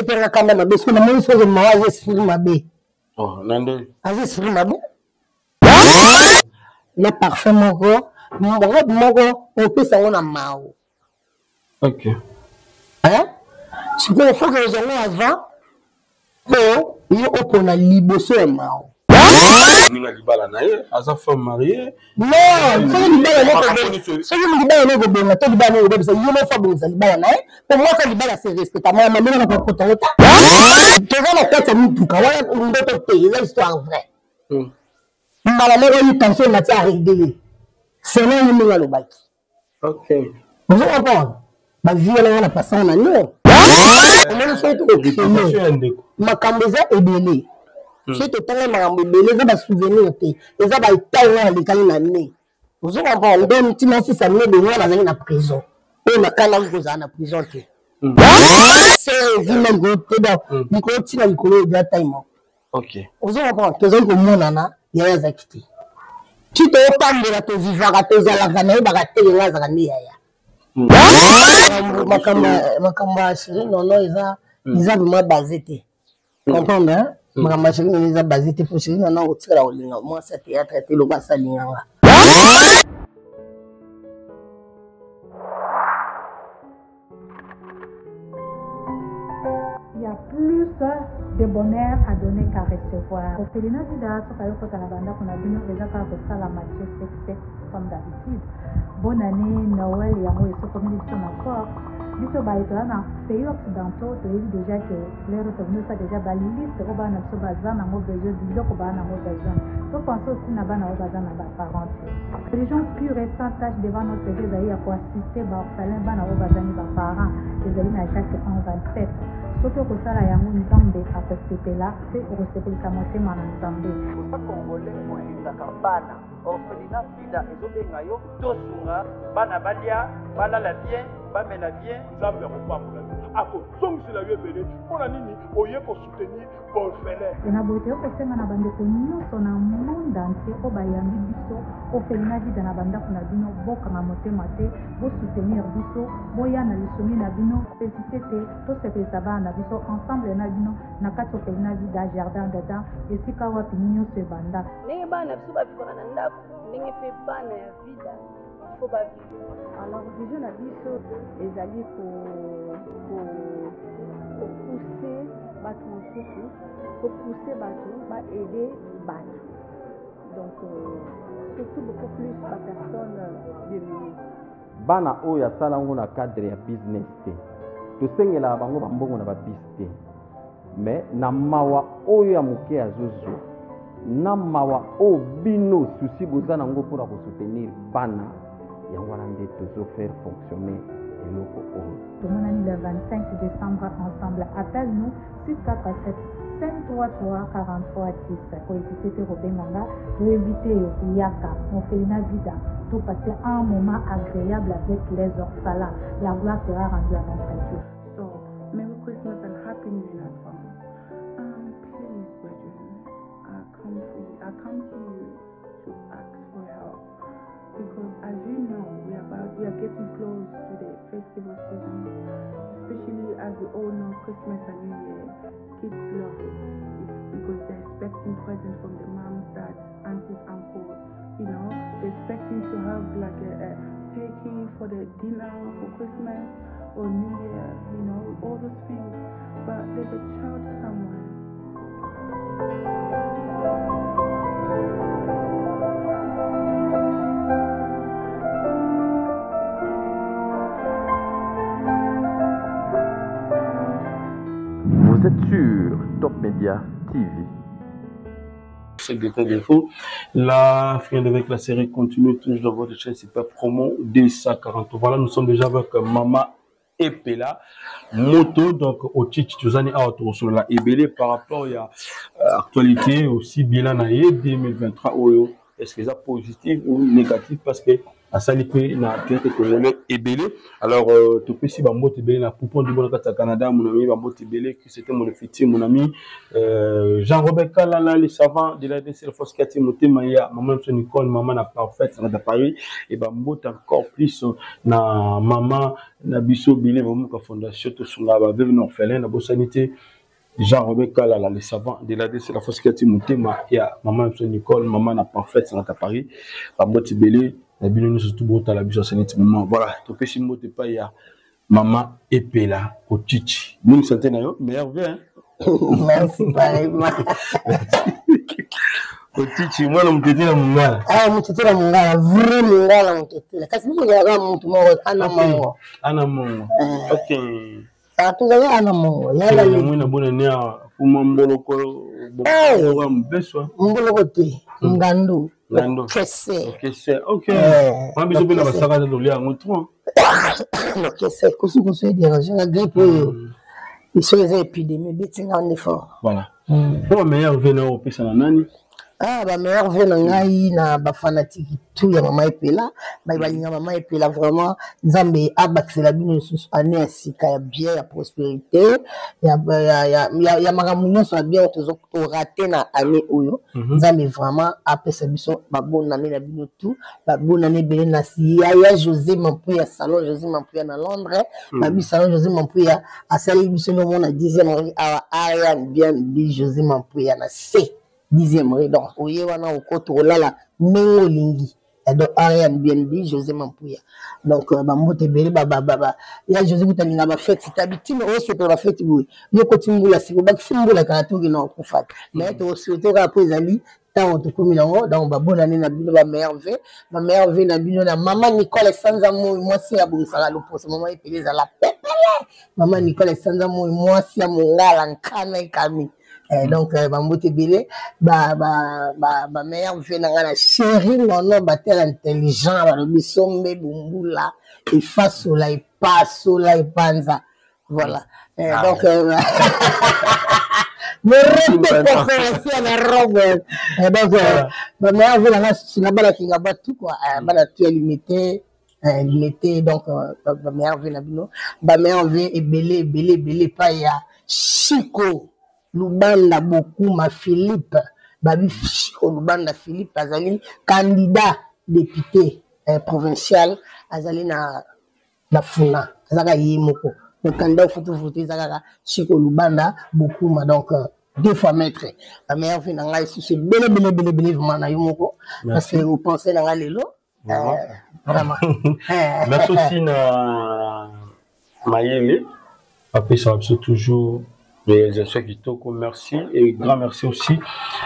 Epelaka kanda mabe soki namoni soki mawa aza esprit mabe. Oh, na nde. Aza esprit mabe. Na parfum moko, robe moko opesa yango na mawa. Ok. Hein? Sikoyo faut que ozwa yango avant po yo opona liboso ya mawa. Ninga libala na ye aza femme mariée. Non, soki libala noko soki libala noko bonga to libala noko bebisa yo moko abongisa libala na ye po mwasi ya libala se respecta mwana mabe na kokota ngo ta. Toza na kati ya mituka wana ndoto te eza histoire vraie. Mbala moko ye tension emati a regle ye selon ye ndenge alobaki. Ok. Ozo comprendre? Ba vie wana na passant na nio. Omoni soki tokokende makambo eza ebele. Soki totanga makambo ebele eza ba souvenir te, eza ba etat oyo alekani na ne. Ozo comprendre? Donc ntina sisa ne bongo nazali na prison. Oyo nakanaki kozala na prison te. C'est vie même te donc likolo ntina likolo eza taille moko. Ok. Ozo comprendre? Tozali komonana yaya azalaki te. Ti totambola tovivaka tozalaka nayebaka te nga azalaka nde yaya. Makambo makambo ya chéri nono eza eza vraiment base te. Comprendre hein? Makambo ya chéri nono eza base te po chéri nono akotikala kolinga mwasi ya théâtre te lokola asalinga nga. Il y a plus de bonheur à donner qu'à recevoir. Orphelinat Vida soki ayo kota na bandako na bino eza kaka kosala Mathieu 7 comme d'habitude. Bonne année, Noël yango esokomeli biso na corps. Biso baye toza na pays occidentaux toyebi déjà que lero tobimisa déjà ba liste oyo bana na biso baza nango besoin, biloko baa nango besoin. To pense aussi na bana oyo baza na ba parents te. Religion pure et sans tache devant notre Dieu ezali ya koassister ba orphelins, bana oyo bazangi ba parents. Ezali na Jacques 1 27. Soki okosala yango Nzambe akosepela mpe okosepelisa motema na Nzambe. Oza congolais olingaka bana orphelinat vida ezobenga yo tosunga bana balia balala bien bamela bien. Nzambe akopambola yo akozongisela yo ebele mpo na nini oye kosoutenir baorphelin. Na boye toyei kosenga na bandeko nyonso na monde entier oyo bayambi biso orphelinat vida na bandako na bino bokanga motema te bosoutenir biso boya na lisungi na bino hésite te tosepelisa bana na biso ensemble na bino na kati orphelinat vida jardin d'Adam esika wapi nyonso ebanda. Ndenge bana na biso bavivaka na ndako, ndenge mpe bana ya vida il faut bavivre. Alors vision na biso ezali ko ko ko pousser bato mosusu, ko pousser bato ba aider bato. Donc euh, surtout beaucoup plus ba personnes démunies. Bana oyo asala yango na cadre ya business te, tosengelaka bango ba mbongo na ba bus te, mais na mawa oyo ya moke azozwa na mawa oyo bino souci boza nango mpona kosoutenir bana yango wana nde tozo faire fonctionner eloko oyo. Tomonani le 25 décembre ensemble. Appelle-nous 647 533 43 10. Ko hésiter te kobenga nga, to inviter yo yaka orphelinat Vida to passer un moment agréable avec les orphelins. La gloire sera rendue à notre Dieu. So, Merry Christmas and Happy New Year in advance. Please, brethren, I come for you. I come to you to ask for help because, as you know, we are about, we are getting close to the festival season, especially as we all know, Christmas and New Year. Kids love it because they're expecting presents from their moms, dads, aunties, uncles. You know, they're expecting to have like a turkey for the dinner for Christmas or New Year, you know, all those things. But there's a child somewhere. Vous êtes sur Top Media TV. C'est détail d'infos. La fin avec la série continue toujours dans votre chaîne, c'est pas promo 240. Voilà, nous sommes déjà avec Mama Epela Moto, donc au titre tozani awa tokosolola ebele par rapport ya actualité aussi bilan na ye 2023 oyo, est-ce que eza positif ou négatif parce que Asali mpe na théâtre congolais ebele. Alors euh, topesi bambote ebele na Poupon du Bon na kati ya Canada, mon ami, bambote ebele, c'était mon futur, mon ami euh, Jean-Robert Kalala, le savant de la RDC, la force Kati Motema ya maman biso Nicole, maman na parfaite na Paris, et bambote encore plus na maman na biso Bile Bamuka Fondation tosunga ba veuve na orphelin na bosani te. Jean-Robert Kalala, le savant de la DC, la force Kati Motema ya maman biso Nicole, maman na parfaite na Paris, bambote ebele na bino nyonso tu botala biso aseneti moment. Voilà, topesi mbote epai ya mama Epela Ochichi. Bonne santé na yo, meilleur vœu hein. Merci pareillement. Ochichi mwana mutete na mungala. Ah, mutete na mungala, vrai mungala mutete. Kasi biso tozalaka mutu moko ana mongo. Ana mongo. Eh. OK. Ah, tozalaka ana mongo. Yala ni mwana bona ne a fuma mboloko eh. wa mbeswa. Mboloko te, ngando. Ngando. Kese. Kese. OK. Eh, Mwa biso pe na basaka tolia yango trop. Kese kusu kusu e déranger la grippe oyo. Biso eza épidémie ebeti nga nde fort. Voilà. Mpo ba meilleur vœu na opesa na nani? Ah, ba meilleur vœu na ngai na ba fanatique tout ya mama Epela, ba balinga mama Epela vraiment Nzambe abakisela bino lisusu année ya sika ya bien ya prospérité ya ya ya, ya, ya makambo nyonso ya bien oyo tozo torate na année oyo. Nzambe vraiment apesa biso ba bonne année na bino tout, ba bonne année ebele na yaya José Mampuya, salon José Mampuya na Londres, babi salon José Mampuya asali biso nde omona 10e rue awa Ariane bien bi José Mampuya na C 10e rue, donc oye wana okota olala ndenge olingi. Donc Ariane BNB José Mampuya, donc bambote ebele ba ba ba ya José kuta alinga ba fête tabi tina osepela ba fête boye yo koti mbula siko bakisi mbula kala toki na okufa mais tosouhaite kaka po ezali ntango tokomi nango. Donc babonane na bino, ba meilleur vœu, ba meilleur vœu na bino na mama Nicole Sanza Moi, mwasi ya bongisaka loposo mama Epele ezala pepele, mama Nicole Sanza Moi, mwasi ya mongala nkana ekami. Donc bambote ebele ba ba ba ba meilleur vœu na ngai na chéri nono batela intelligent balobi sombe bumbula efasola epasola epanza. Voilà. Donc me rete conférencier na robe. Donc ba meilleur vœu na ngai na bana kinga batu quoi, bana tu ya limité limité. Donc ba meilleur vœu na bino, ba meilleur vœu ebele ebele ebele epai ya Chico Lubanda Bokuma Philippe, babi Chico Lubanda Philippe azali candidat député provincial, azali na na Funa, azalaka ye moko donc candidat futu futu eza kaka Chico Lubanda Bokuma. Donc deux fois maître, ba meilleur vœu na ngai susu ebele ebele ebele ebele vraiment na yo moko parce que opense na ngai lelo vraiment. Merci aussi na Mayele apesaka biso toujours réalisation kitoko. Merci et grand merci aussi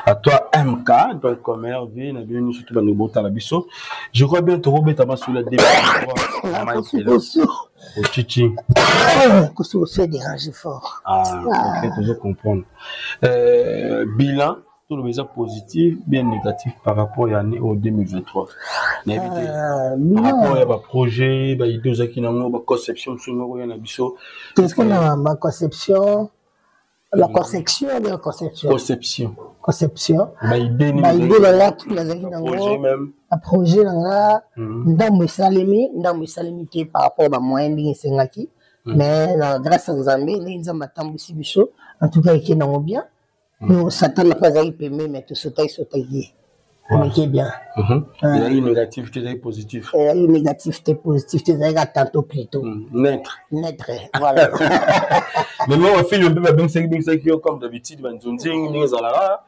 à toi MK. Donc meilleur vie na bino nyonso to bandeko botala biso. Je crois bien tokobeta masolo ya 2023. Ochichi kusu kusu dérange fort. Ah, ok, tozo comprendre. Bilan toloba eza positif bien négatif par rapport ya année oyo 2023, nayebi te, par rapport ya baprojet, baidée ozalaki nango, baconception mosusu moko oya na biso. Mpona baconception, la conception ou bien conception? Conception. Conception. Baidée. Baidée na nga tu nazalaki nango, projet même. Baprojet na nga, ndambo esalemi, ndambo esalemi te par rapport bamoyen ndenge esengaki, mais na grâce ya Nzambe, ndenge Nzambe atambwisi biso, en tout cas eke nango bien. No Satan mpe azalaki pembe, mais tosotaki sotaki ye, omeki bien. Ezalaki négatif te, ezalaki positif? Ezalaki négatif te, positif te, ezalaki kaka tantôt plutôt. Neutre. Neutre, voilà. Mais mo bafilme mpe babengisaki bengisaki yo comme d'habitude, banzonzingi ndenge ezalaka,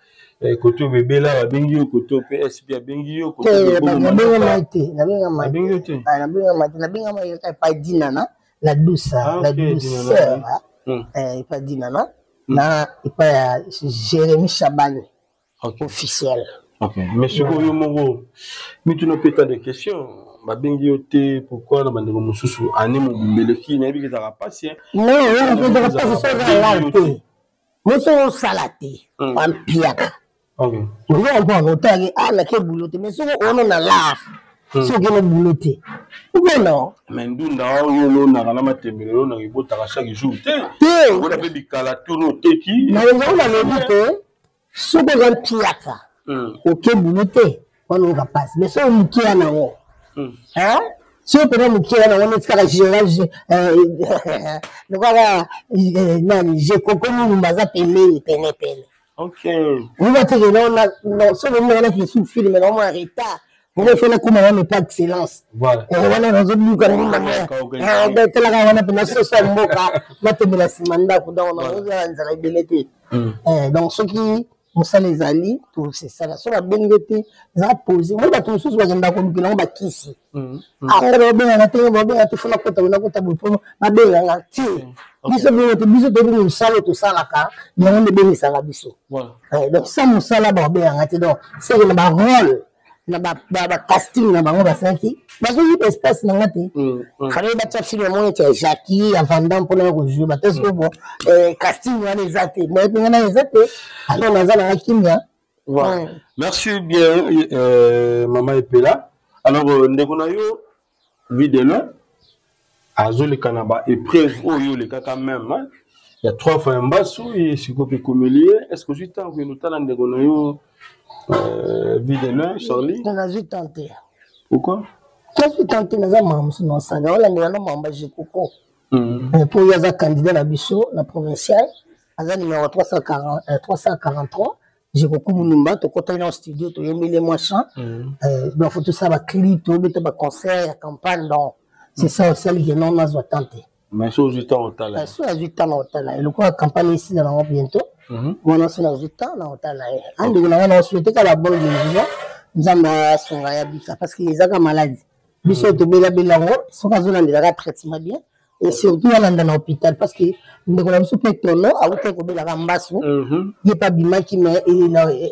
kote oyo bebela babengi yo, kote oyo mpe sp abengi yo. Nabengama te, nabengama. Abengi yo te? Nabengama te, nabengama epai Dinana la douce, la douceur, epai Dinana na epai ya Jérémy Chabani officiel. Ok, mais sikoyo yo moko mituna mpe tas de questions, babengi yo te pourquoi? Na bandeko mosusu ane mobimba eleki, nayebi ke ezalaka mpasi. Non, ezalaka mpasi so ozala te, moso osala te bampiaka, ozo comprendre, otalaki ah nake boulot te, mais soki ono na lar, soki okende boulot te obona. Mais ndunda oyo olonaka na matembele, olonaka ebotaka chaque jour te. Te. Ona mpe bikala tunu oteki. Nayenga nalobi te, soki oza mpiaka oke boulot te, wana oyoka mpasi, mais soki omukia nango. Soki mpena moke wana wana etikaka général lokola nani jekoko nini aza pembeni pene pene. Obateke soki omona naki esu filme naomona retard, vraiment faut nakoma wana epa excellence wana nazobuka talaka wana mpena soso ya mboka natembela nsima ndako. Donc nazozala nzala ebele te. Donc soki mosala ezali, tosesala. Soki babengi yo te, eza pose. Moi, bato mosusu bakendaka kolukela yango bakisi anga, babengaka te, babenga te, fo nakota boye, nakota boye mpo babenganga te. Biso bongo te. Biso toyebi mosala oyo tosalaka, yango nde ebengisaka biso. Donc sa mosala, babenganga te. Donc seke na barole na bacasting na bango basalaki, bazoyiba espace na nga te. Fallait batia film moko neti ya Jackie ya Vandam mpona ya kojouer bato. Siko bo casting wana eza te, moye mpenga na eza te. Alors naza nanga kimia. Voilà. Merci bien, Maman Epela. Alors, ndeko na yo, videlo, azoleka na ba épreuve oyo olekaka même, hein? Ya trois fois ya mbasu ye sikoyo mpe ekomeli ye. Est ce que ozwi ntango kokende otala ndeko na yo videlo Charlie? Nazwi temps te. Pourquoi? Nazwi temps te, naza makambo mosusu naosala. Olandela na makambo ya Jekoko mpo ye aza candidat na biso na provincial, aza numéro 340, 343, Jekoko Mulumba. Tokotaki na studio, toyembeli mwa chant. Donc faut tosala baclip, tobeta baconcert ya campagne. Donc c'est ça osali ke non, nazwa temps te. Mais so ozwi temps otala? So azwi temps na otala ye, lokola campagne esila nango bientôt wana, so nazwi temps na otala ye. Andeko na nga, na osouhaite kaka bonne guérison, Nzambe asunga ya bika, parce que ezaka maladie biso tobelabela yango. Soki azolandelaka traitement bien et surtout alanda na hôpital, parce que ndeko na biso mpe tono awutaki kobelaka mbasu, ye mpe abimaki, mais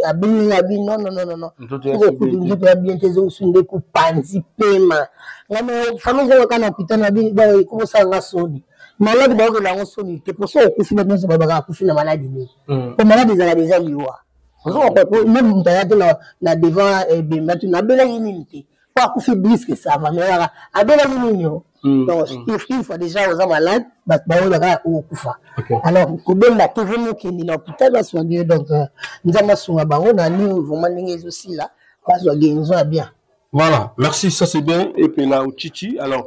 abengi nga abi: "Non, non, non, non, non, nzoto ya bien te, ezongisu ndeko panzi pema." Nga famille ezongaka na hôpital na bi ekobosala nga soni. Maladi baokela yango soni te, po so okufi, bato nyonso babaka akufi na maladi nini, po maladi ezala deja liwa. Même moto aya te na devant ebemba te, nabelaki nini te, po akufi brusque, ça va, mais kaka abelaki nini o. Donc une fois déjà oza malade, bato baoyebaka okokufa. Alors kobenda te, vraiment okende na hôpital, basoigne. Donc Nzambe asunga bango na nini, vraiment ndenge ezosila, bazwa guérison ya bien. Voilà, merci, ça c'est bien. Et puis là, Chichi, alors,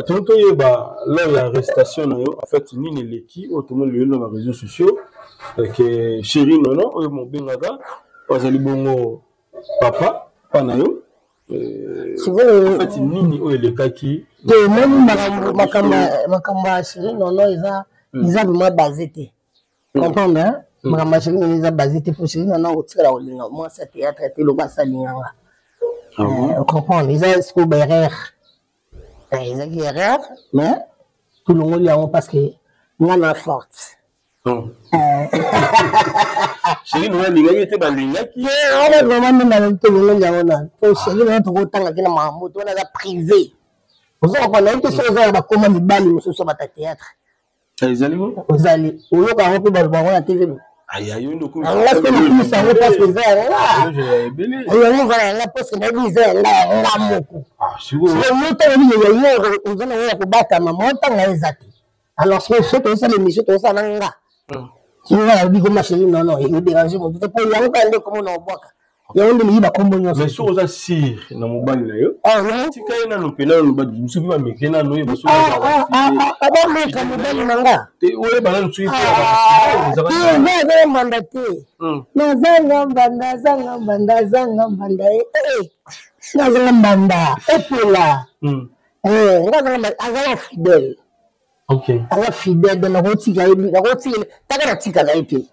tout le monde, là, il y a arrestation, en fait, nini leki, autrement, le dans les réseaux sociaux, que chéri, non, non, oyo mo bengaka, azali bongo papa, pa na yo. En fait, nini oyo elekaki? Te, omoni makambo ya chéri nono eza vraiment basé te, comprendre, hein? Makambo ya chéri nono eza basé te, po chéri nono akotikala kolinga mwasi ya théâtre te loko asalinganga, comprendre. Eza sikoyo baerreur, ezalaki erreur, mais tolongoli yango parce que nga na forte. Chéri nono alingaki te, balingaki. Wana vraiment nde nalobi tolongoli yango na po chéri nono tokotanga te na makambo to wana, eza privé. Oza comprendre nayebi te soki oza na bakoma mibali mosusu ya bata théâtre. Ezali ngo. Ozali oyoka yango mpe bato bango na TV. Aya yo ndoko. Nga soki nakumisa yango parce que eza yanga, yango eza yanga, parce que nayebi eza yanga, yanga moko. Yo ntango nini ya yo oza nango ya kobatama mo ntanga eza te. Alors soki tozosala émission, tozosala na nga, soki nga nalobi koma chéri nono, ekodérange moto te, po yango kaka nde komona obwaka yango nde miyi bakombo nyonso. Mais soki oza sire na mobali na yo, tika ye nano mpe nano mosuki bameke nano oyeba. Bameka mobali na nga? Oyeba nano soki Te, mbanda te, nazanga mbanda, azanga mbanda, azanga mbanda, nazanga mbanda epela nga azala fidèle. Aza fidèle, donc nakotika ye, nakotika taka, natikaka ye te,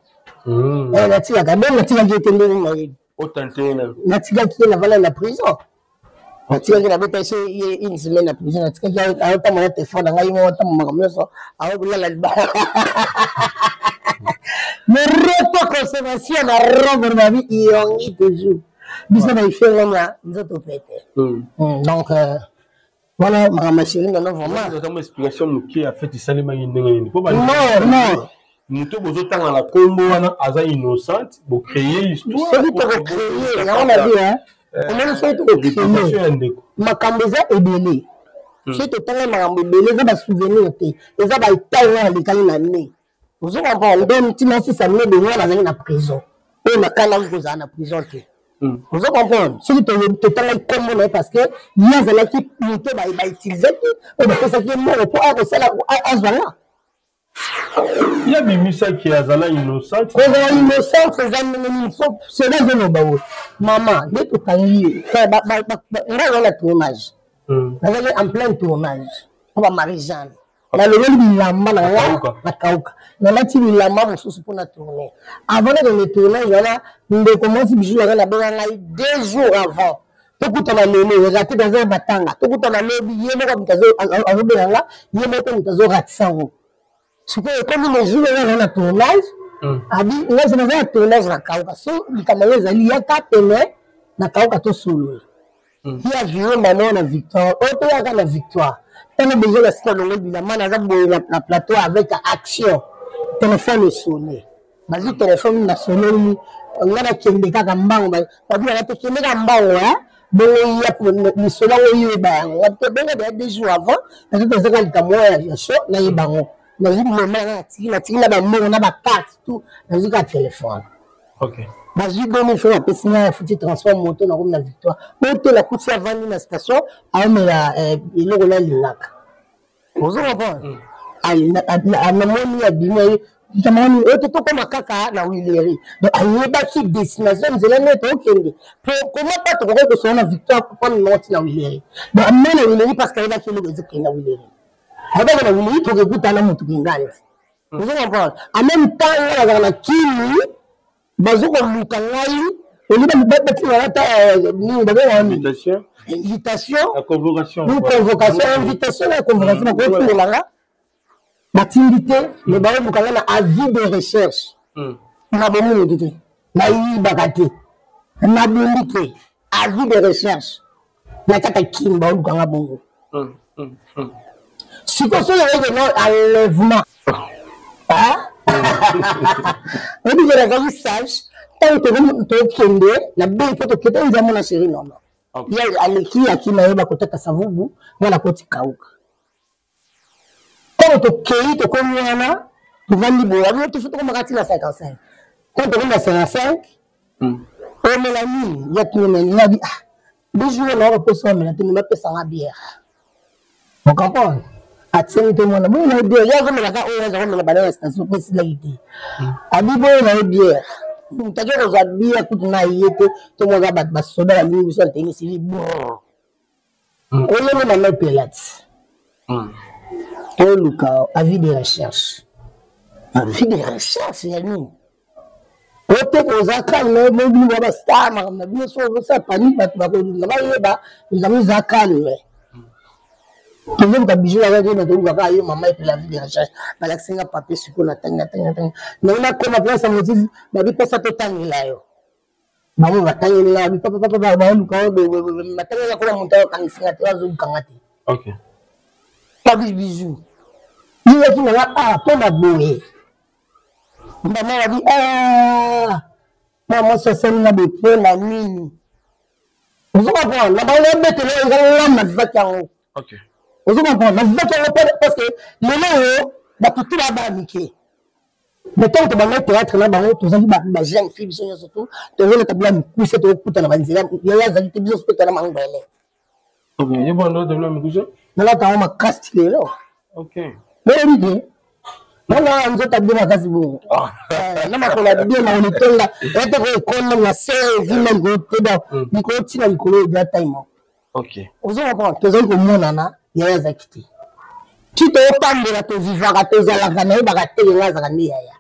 natikaka bon, natikaki ye te ndenge nayebi. Natikaki ye, navanda na prison, natikaki, nabeta so ye une semaine na prison. Natikaki aotamba na telefone na ngai moko, otamba makambo nyonso, aokolala libala moreto consommation na robe babi iyongi toujours biso na ifengo na nzoto pete. Donc wana makambo ya chéri nono vraiment. Explication moke ya fete esalemaki ndenge nini? Non, non. Moto bozotanga na nkombo wana aza innocente, bocréer histoire. Soki tokocréer yango na bi, omoni, soki tokocréer makambo eza ebele, soki totanga makambo ebele, eza basouvenir te, eza baetat nga nalekani na ne, ozo comprendre. Nde ntina sisa ne bongo nazalaki na prison oyo nakanaki kozala na prison te. Ozo comprendre? Soki totangaki nkombo na ye, parce que ye azalaki moto bautilisaki, oyo bapesaki ye mbongo mpo akosala, azwa nga. Ye abimisaki azala innocente. Kozala innocente eza ndenge nini? Fo soda azoloba oyo mama nde tokangi ye. Nga aza na tournage, nazalaki en plein tournage mpo ba Marie Jeanne. Nalongoli bilamba na nga na kauka, nalati bilamba mosusu mpona tourne. Avant nakende tournage wana, ndeko mwasi Bijou nanga nabenga ngai 2 jours avant, tokutana lelo, rate naza ya matanga, tokutana lobi. Ye moko moto azobenga nga, ye moko moto azoratisa yango. Sikoyo ekomi le jour wana na tournage, abi ngai naza na tournage na kauka, so likambo yango ezali, yaka pene na kauka tosolola. Ye avire mama na Victoire oyo toyaka na Victoire. Ntango deja na sika longo bilamba, naza boye na plateau avec action, telefone esone, bazwi telefone, nasololi, nga nakende kaka mbango. Babinaka tokende kaka mbango bongo ya lisolo yango, oyeba yango tobenge deya 2 jours avant. Nazo tozaka likambo oyo ya show, nayeba yango, nazwi mama nanga, natiki na bambongo na bacarte tout, nazwi kaka telefone. Bazwi 2000 francs, bapesi ngai, afuti transport moto, nakomi na Victoire. Oyo te, nakuti avandi na station, aomela eloko nalingaka. Ozo comprendre? Namoni abimi, aye likambo oyo te, tokoma kaka na Wileri. Donc ayebaki destination, nzela nde tokende, po koma pa tokoki kosala na Victoire po mema ti na Wileri. Donc amema na Wileri parce que ayebaki eloko ezokende na Wileri, ayebaki na Wileri tokekutana motu kingandi. Ozo comprendre? En même temps nga nazala na Kini, bazo koluka ngai, olie batinga ata nini, babengaka nini, invitation, convocation, invitation na convocation, bakotinela nga, batindi te, mais baoluka nga na avis de recherche. Nabomi motu te, nayibaka te, nabimbi te, avis de recherche na kati ya Kini, baoluka nga bongo. Sikoyo soki oyeke no enlèvement, oyebi ke nazali sage. Ntango tokende na bei mpo tokende nzambo na chéri nono, ye aleki akima, ye bakotaka Savubu, nga nakoti Kauka. Ntango tokei, tokomi wana, tovandi boye, abino tofi tokomaka ntina 55. Ntango tokomi na 55, omela nini? Ya tuni ngabi, ah, bijour na baposa omela te, me bapesanga bière. Ocomprendre? Atieli te mwana boyo na ye bière, ye azomelaka oyo aza komela bana na station mpe esilaki te. Abi boyo na ye bière, moto ake kozwa bière kutu na ye te. Tomoza bato basoda balingi biso na tenisi esili bon. Olongo mama epela ti oluka avis de recherche. Avis de recherche ya nini? Ote koza calme, bobino ba bastar, makambo na bino, so ozosala panique, bato bakolinga bayeba likambo eza calme. Tozoluka Bijou azaki na, toluka kaka yo mama epela, avis de recherche. Balakisi nga papier, sikoyo natangi, natangi, natangi, nango nakoma place ya motif, babipesa totangela yo. Bango batangeli nga, bipapapapa, baoluka oyo batangeli nga, kona moto akangisi nga te, azolukanga te. Papi Bijou yeyaki na nga a mpo na boye, mama babi mwa mwasi asali nga boye mpo na nini? Ozo comprendre? Na bango obetela eza nga navivaki yango. Ozo comprendre? Navivaki yango parce que lelo oyo bato tu baa mike, mais ntango tobanda théâtre na bango, tozalaki bajeune fille, biso nyonso tu tozoleka bila mikuse, tokokutana banzela, yaya azali te, biso mpe tona mangwele. Nalata yango makasi lelo, boyebi te, nana nzoto abie makasi bongo na makolo abie na olitonga ete koekonda na se evima likolo te, donc likolo ntina likolo ebia tai moko. Ozo comprendre? Tozali komonana, yaya azalaki te, ti toyotambola, tovivaka, tozalaka, nayebaka te nga azalaka nde yaya.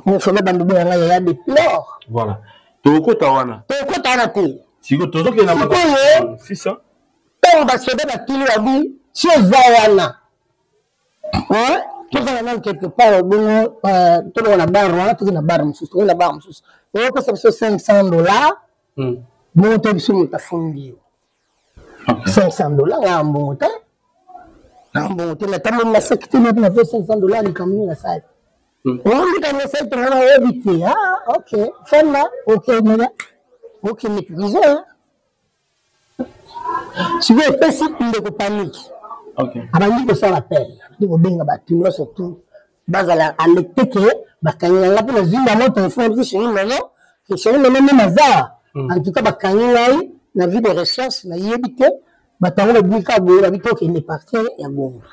Mofolo bando boyanga yaya de plore. Voilà, tokokota wana. Tokokota wana te. Sikoyo tozokende na sikoyo ntango basoda batuni, babi si oza wana, tozala nanu quelque part bongo, tolongo na bar wana, toki na bar mosusu, toki na bar mosusu, okopesa biso 500 $. Bongo to biso moto afundi yo 500 $, nga mbongo te, na mbongo te, natamboli na saki te, nape nape 500 $. Likambo nini nasali? Likambo nasali tonga nayebi te. Ah ok, fanda, okende, okende prison. Sikoyo epesi ndeko panique, abandi kosala appel, abandi kobenga bato nyonso tu bazala alerte ke bakangi nga mpe nazwi bango telefone. Biso chéri nono, chéri nono nde naza. En tout cas bakangi ngai na vie de recherche, nayebi te. Bato yango babimi kaka boye, babi tokende parquet ya Gomba.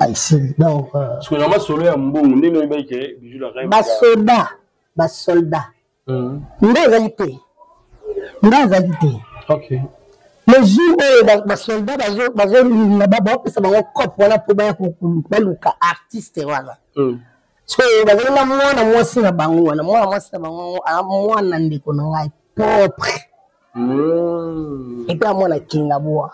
Aisili donc Parce que na masolo ya mbongo, ndenge oyebaki ke Bijou la Reine? Basoda, basoldat nde ezali te, nde azali te. Le jour oyo basoldat bazolinga, baopesa bango cope wana mpo baya baluka artiste wana, sikoyo bazali na mwana mwasi na bango wana, mwana mwasi na bango mwana ndeko na ngai propre, epe amwana Kingabwa.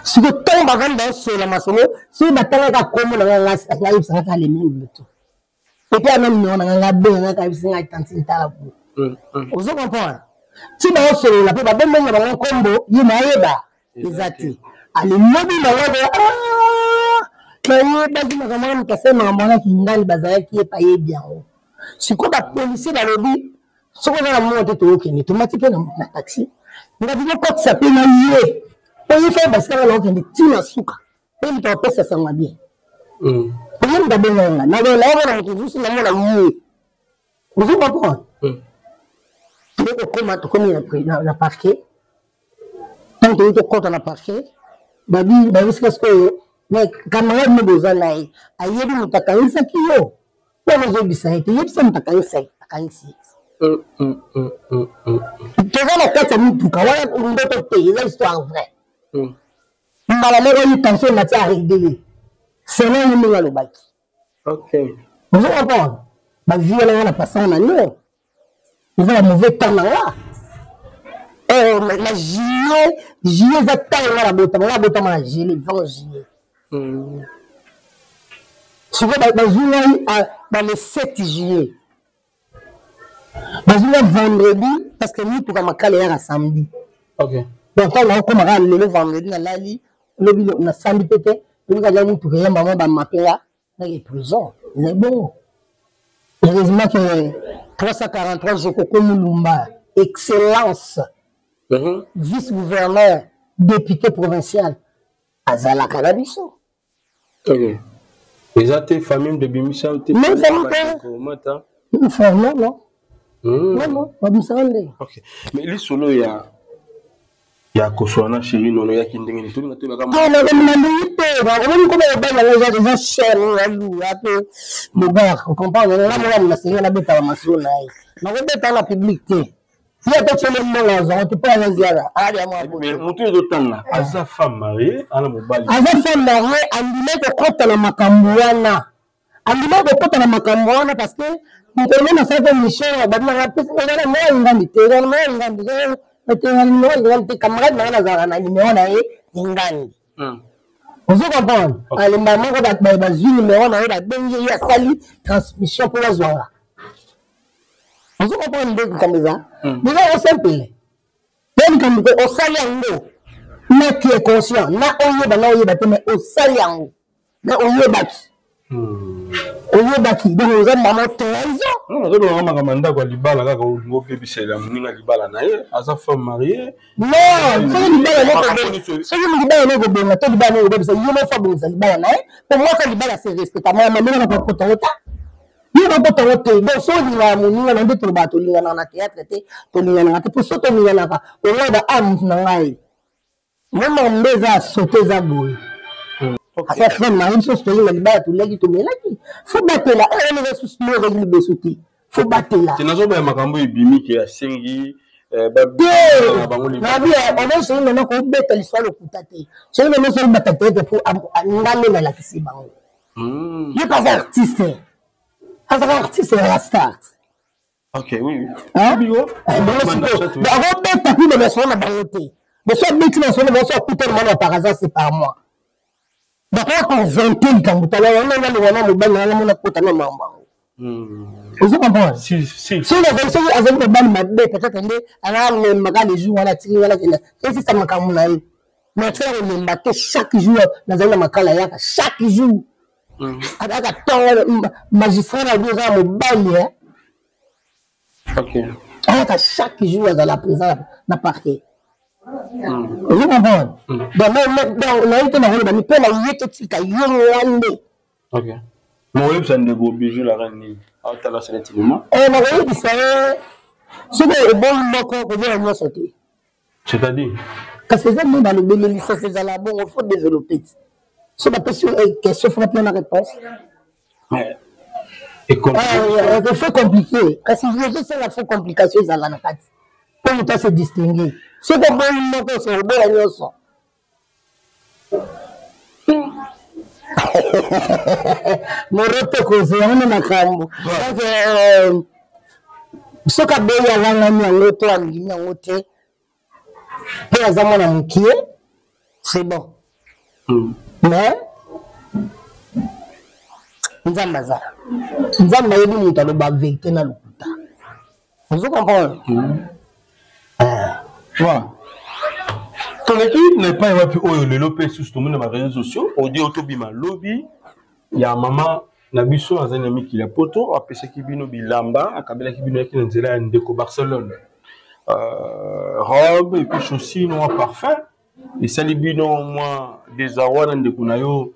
Sikoyo ntango bavandi baosola masolo, soki batangaka kombo na ngai, nayebisaka kaka le même butu, epe ana nimero na ngai, ngai abenga ngai, kayebisi ngai: "Tantine, tala boye." Ozo comprendre? Ti baosolola mpe babembenga bango nkombo, ye nayeba eza te. Alelobi nango, nayebaki makambo wana, moto asali makambo wana Kingali, bazalaki ye payebi yango. Sikoyo bapolisier balobi soki oza na mona te, toyokende. Tomati mpe na taxi, ngati tokotisa mpe na ye oyo fa basika nga, naokende ntina suka mpe moto apesa sango ya bien. Oye moto abenga nga, naomona moto mosusu, namona ye. Ozo comprendre? Toye kokoma, tokomi na parquet. Ntango toyei tokɔta na parquet, babi bayebisika sikoyo: "Mais camarade no boza na ye, ayebi moto akangisaki yo wana, ozoyebisa ye te, yebisa moto akangisa ye, akangisi ye." Toza na kati ya mituka wana, ndoto te, eza histoire vrai. Mbala moko ye tension emati, arrêter ye selon ye ndenge alobaki. Ozo comprendre? Bavie wana nga na passant na nio, eza ba mauvais temps na nga na juillet. Juillet eza ntango nga nabotama, nga nabotama na juillet, 20 juillet. Sikoyo bazwi ngai ba le 7 juillet, bazwi nga vendredi, parce que mituka makala eyaka samedi. Donc ntango nakokoma kaka lelo vendredi, nalali lobi, nasambi mpe te, lobi kaka mituka eyamba mwa bamape nga nake prison. Ezali bongo. Heureusement que 343 Jokoko Mulumba, excellence vice gouverneur, député provincial, azalaka na biso. Eza te famille de bimisa te? Même famille te, non, non, non, non, babimisaka ndenge. Mais lisolo ya koswana na chéri nono eyaki ndenge nini? Tolinga toyebaka. Nakomina ndenge te, omoni koma obali yango eza cher, aluya mpe bogar, comprendre nga mona nasenga nabetaka masolo na ye, nakobeta na public te, ye ata tiele mbongo azwango te mpo aza ziara alia mwa. Motu ezotanga, aza femme mariée, ana mobali. Aza femme mariée, andimai kokɔta na makambo wana, andimai kokɔta na makambo wana parce que mokolo nasalaki mission, babinanga eza na ngambi te, eza na ngambi, numéro lingandi te. Camarade na nga nazalaka na numéro na ye lingandi. Ozo comprendre? Alemba moko, bazwi numéro na ye, babengi ye, asali transmission mpo bazwanga. Ozo comprendre nde likambo eza déjà osempele te, likambo te osali yango na tu es conscient, na oyeba na oyeba te, mais osali yango na oyebaki, oyebaki, donc oza mama trahison. Nazolobaka makambo ya ndako ya libala, kaka olingi obebisela moninga libala na ye, aza femme mariée. Non, soki libala, soki libala no ekobonga to libala no ekobebisa, yo moko abongisa libala na ye, po mwasi ya libala se respecta. Mama ndenge na kokotango ta, yo bakotango te. Donc so olingaka moninga na nde, tolobaka tolinganaka na théâtre te, tolinganaka te, po so tolinganaka ongai ba a motu na ngai mama nde eza sote, eza boye, asa femme mariée. Biso tolinga libala, toliaki, tomelaki, fo batela oyo wana eza susu mo ezalaki liboso te, fo batela. Nazobaya makambo ebimi ke asengi. Nabi ono soki mama kobeta liswa lokuta te, soki mama soki bata tete, po nga nde nalakisi bango ye mpe aza artiste, azaka artiste ya star. Akobeta kuna masolo na bango te, boso abeti masolo na bango, so akutana mana par hasard, c'est par moi bakoya koinvente likambo. Tala wana nani wana mobali na nga mona kota na mambo yango. Ozo comprendre? Soki azali, soki azali mobali mabe, peut-être nde alalembaka le jour wana, atiki wana, kenda esisa makambo na ye, mais atikala kolemba te. Chaque jour nazali na makala, ayaka chaque jour, ayaka ntongo. Magistrat na bi oza na mobali, ayaka chaque jour, azala présent na parquet. Ozo comprendre? Donc nayebi te nakoloba ni mpo na ye, totika yo nga nde. Mokoyebisa ndeko Bijou la Reine nini aotala sele tilema? Nakoyebisa ye Soki oboyi moko, koboya nyonso te. C'est-à-dire? Kasi eza nde balobeli lisasi ezala bongo, faut développer ti. So bapesi yo eh, question, faut bapena na réponse. Mais ah, faut compliqué. Kasi ezosala faut complication ezala na kati. Mpo moto ase distinguer. Soki oboyi moko, so oboya nyonso. Morote kozo yango nde makambo. Donc euh, soki aboyi alangani yango to andimi yango te mpe aza mwana mokie, c'est bon. Mais Nzambe aza Nzambe, ayebi moto aloba vérité na lokuta. Ozo comprendre? Ah. Voilà. Toleki na epai wapi oyo lelo mpe susu tomoni na bareseau sociaux audio tobima lobi ya mama na biso azali na mikili ya poto, apesaki bino bilamba, akabelaki bino, yaki na nzela ya ndeko Barcelone, robe et puis chaussure noir, parfum. Esali bino mwa désarroi na ndeko na yo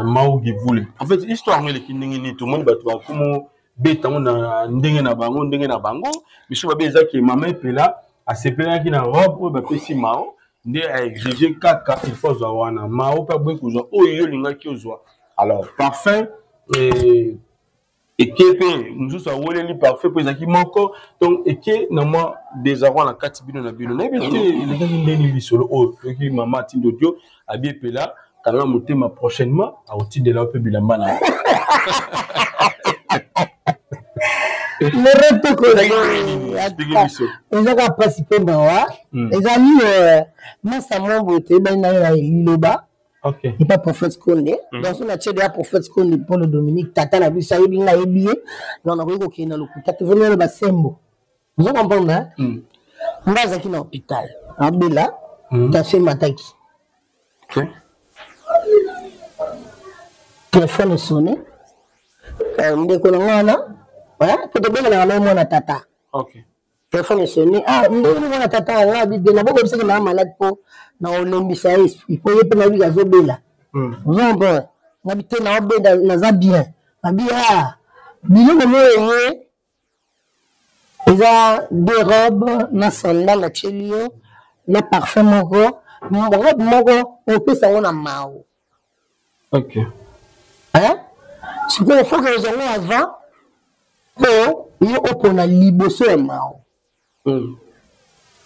Maugi Vule. En fait, histoire yango eleki ndenge nini? Tomoni bato bakomo beta yango na ndenge na bango, ndenge na bango. Biso babe ezaki mama Epela asepelaki na robe oyo bapesi Mao, nde aexige kaka il faut azwa wana. Mao mpe aboyi kozwa oyo yo olingaki ozwa. Alors parfum eke mpe mosusu aweleli parfum mpo ezalaki moko. Donc eke na mwa désarroi na kati bino na bino. Nayebi te elekaki ndeni lisolo oyo. Soki mama atindi audio, abi Epela kanga motema, prochainement akotindela yo mpe bilamba na yo. Eza kaka mpasi mpe mawa. Ezali masa mwa boye, toyebani nayo na liloba epa prophète Konde. Donc so natie deya prophète Konde Paul Dominique, tata na biso, ayebi ngai, ayebi ye. Donc nakoki kokende na lokuta te, vomi wana basembo. Ozo comprendre? Nga azalaki na hôpital, abela, tension emataki, telefone esone, ndeko na nga wana po tobengelaka na ye mwana tata. Telefone esone, ah, ndenge mwana tata nga abi na bokobisaki na malade mpo na olembisa ye esprit, mpo ye mpe nayebi azobela. Ozo comprendre? Ngabi te, naobenda, naza bien. Abi ah, biloko oyo ye eza deux robes na sandale atieli yo na parfum moko, robe moko opesa yango na Mao. Sikoyo faut que ozwa yango avant mpo yo opona liboso ya Mao.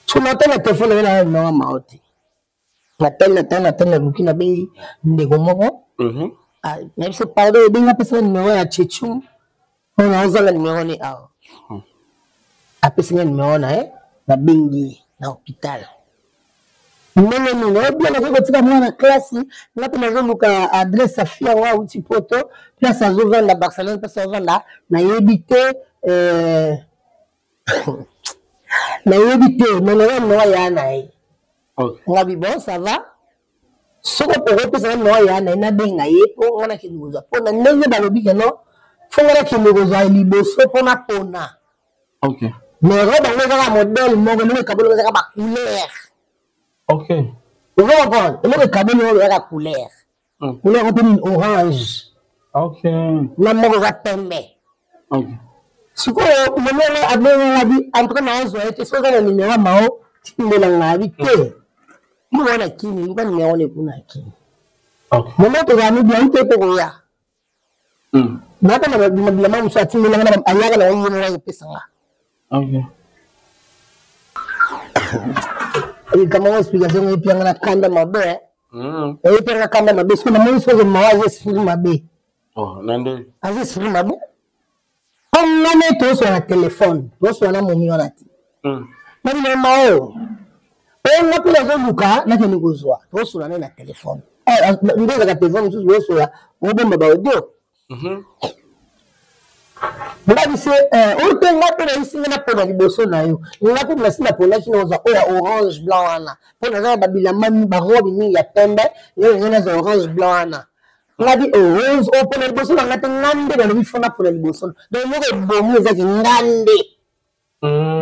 So natali na telefone na ye, na Mao te. Natali, natali, natali, naluki, nabengi ndeko moko. Ah, nayebisi pardon, ebengi, apesaka numero ya Chechu mpo naozanga numero ne awa. Apesi nga numero na ye, nabengi ye na hôpital. Ndenge nini obia nakoki kotika mwana classe? Nga mpe nazoluka adresse ya fille yango awuti poto, place azovanda Barcelone, place azovanda nayebi te, nayebi te, mais naza numero ya na ye. Ngabi bon, ça va, soki okopesa nga numero ya na ye, nabenga ye mpo nga nakende kozwa, mpo na ndenge balobi que non, faut nga nakende kozwa liboso mpo napona. Mais robe yango ezaka modèle moko, eloko ekaboli ezaka bacouleur. Ozo comprendre? Eloko ekaboli oyo ezaka couleur, couleur yango mpe nini? Orange na moko eza pembe. Sikoyo momo yango abenganga bi en tout cas naozwa ye te. Soki oza na numero ya Mao, tindela nga. Abi te, mo wana kini luka numero na ekuna kini. Momo tozala mibi yango te mpo koya nata na bilamba mosusu atindelanga na ayaka na yango, ye moko ayopesa nga. Likambo yango, explication yango epianga na kanda mabe, epianga kanda mabe. Soki namoni soki mawa aza esprit mabe. Aza esprit mabe mpo nga ne tozwa na telefone, tozwa na momi wana te. Nabina Mao oyo nga mpe nazoluka, nakende kozwa, tozosola ne na telefone. Nde ezalaka telefone mosusu bozosola, obomba baaudio. Nga bise oyo te, nga mpe nayisi nga napona liboso na yo. Nga mpe nasi naponaki na ozwa oyo ya orange blanc wana, mpo naza na babilamba, barobe mingi ya pembe. Nga nga nazwa orange blanc wana. Nga bi orange oyo mpona liboso na nga te. Nga nde balobi faut napona liboso. Donc eloko ebomi ezaki nga nde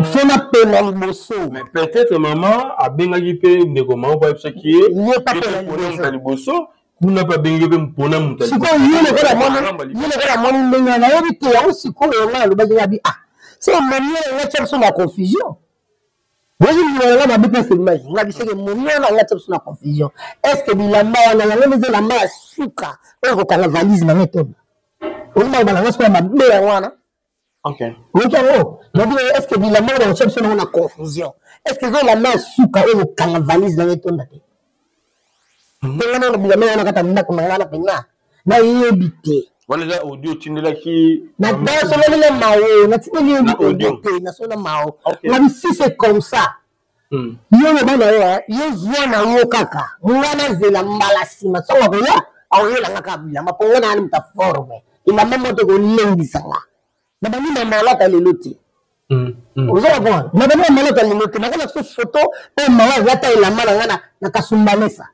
faut napona liboso. Mais peut-être mama abengaki mpe ndeko mama po ayebisaki ye ye papona liboso kuna, mpe abengi mpe mpona moto. Sikoyo ye lokola moni, ye lokola moni ndenge wana, nayebi te yango. Sikoyo nga alobaki, nga bi ah, Se momie na nga tia biso na confusion. Bozi ndima na nga mabe mpe selmaki nga biseke momie na nga tia biso na confusion. Est ce que bilamba wana yango nde eza elamba ya suka oyo kokanga valise na nga etonda? Olinga kobala nga sikoyo mabe yango wana? Oyoki yango? Nabi est ce que bilamba oyo bakotia biso nango na confusion? Est ce que eza elamba ya suka oyo kokanga valise na nga etonda te? Mpe nga nano bilamba yango na kati ya ndako na nga na mpenza nayebi te. Wana eza audio otindelaki? Nasololi na Mao, natindeli yo audio te, nasoli na Mao. Ngabi si c'est comme ça, yo loba na yo, yo zwa na yo kaka, nga nazela mbala nsima ntango akoya, akoyela nga kaka bilamba, mpo nga naani moto aforme elamba moto ekolengisa nga na bandi na malata lelo te. Oza comprendre? Na bandi na malata lelo te, nakala so photo oyo Mao alata elamba na nga na Kasumbalesa.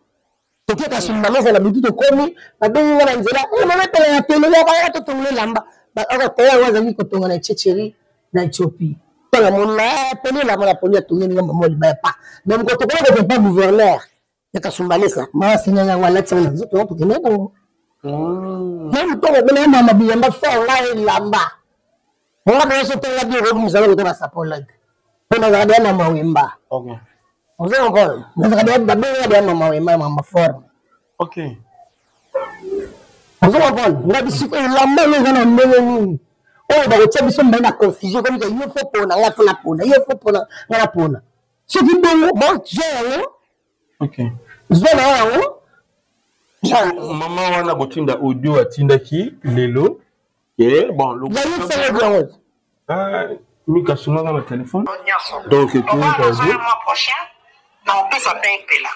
Toke Kasumbalesa na butu, tokomi, babengi nga na nzela, mama epela ya tele ya totongola elamba. Akoya yango azalaki kotonga na Tchétchérie na Éthiopie. Ntango amoni poli elamba na poli, atongeli nga mama libaya pa. Mais mokolo tokola koke pa gouverneur ya Kasumbalesa, mama asengaki yango, alati yango na nzoto, yango tokende nango. Na motongo bena mama bilamba fort, nga elamba nga mpe so tonga bi okomisala koto na sapologue, mpo nazalaka deya mama wemba. Oza comprendre? Nazalaka deya, babenga deya mama wemba, mama forme. Oza comprendre? Nga bisiko elamba oyo eza na ndenge nini oyo bakotia biso mbai na confusion, komika yo fo pona nga, fo na pona yo, fo pona nga na pona. Soki bongo, bon, zwa yango, zwa na yango. Mama wana kotinda audio atindaki lelo. Bon, mika sungaka na telefone, donc toyoka audio. Mois prochain na opesa mpe epela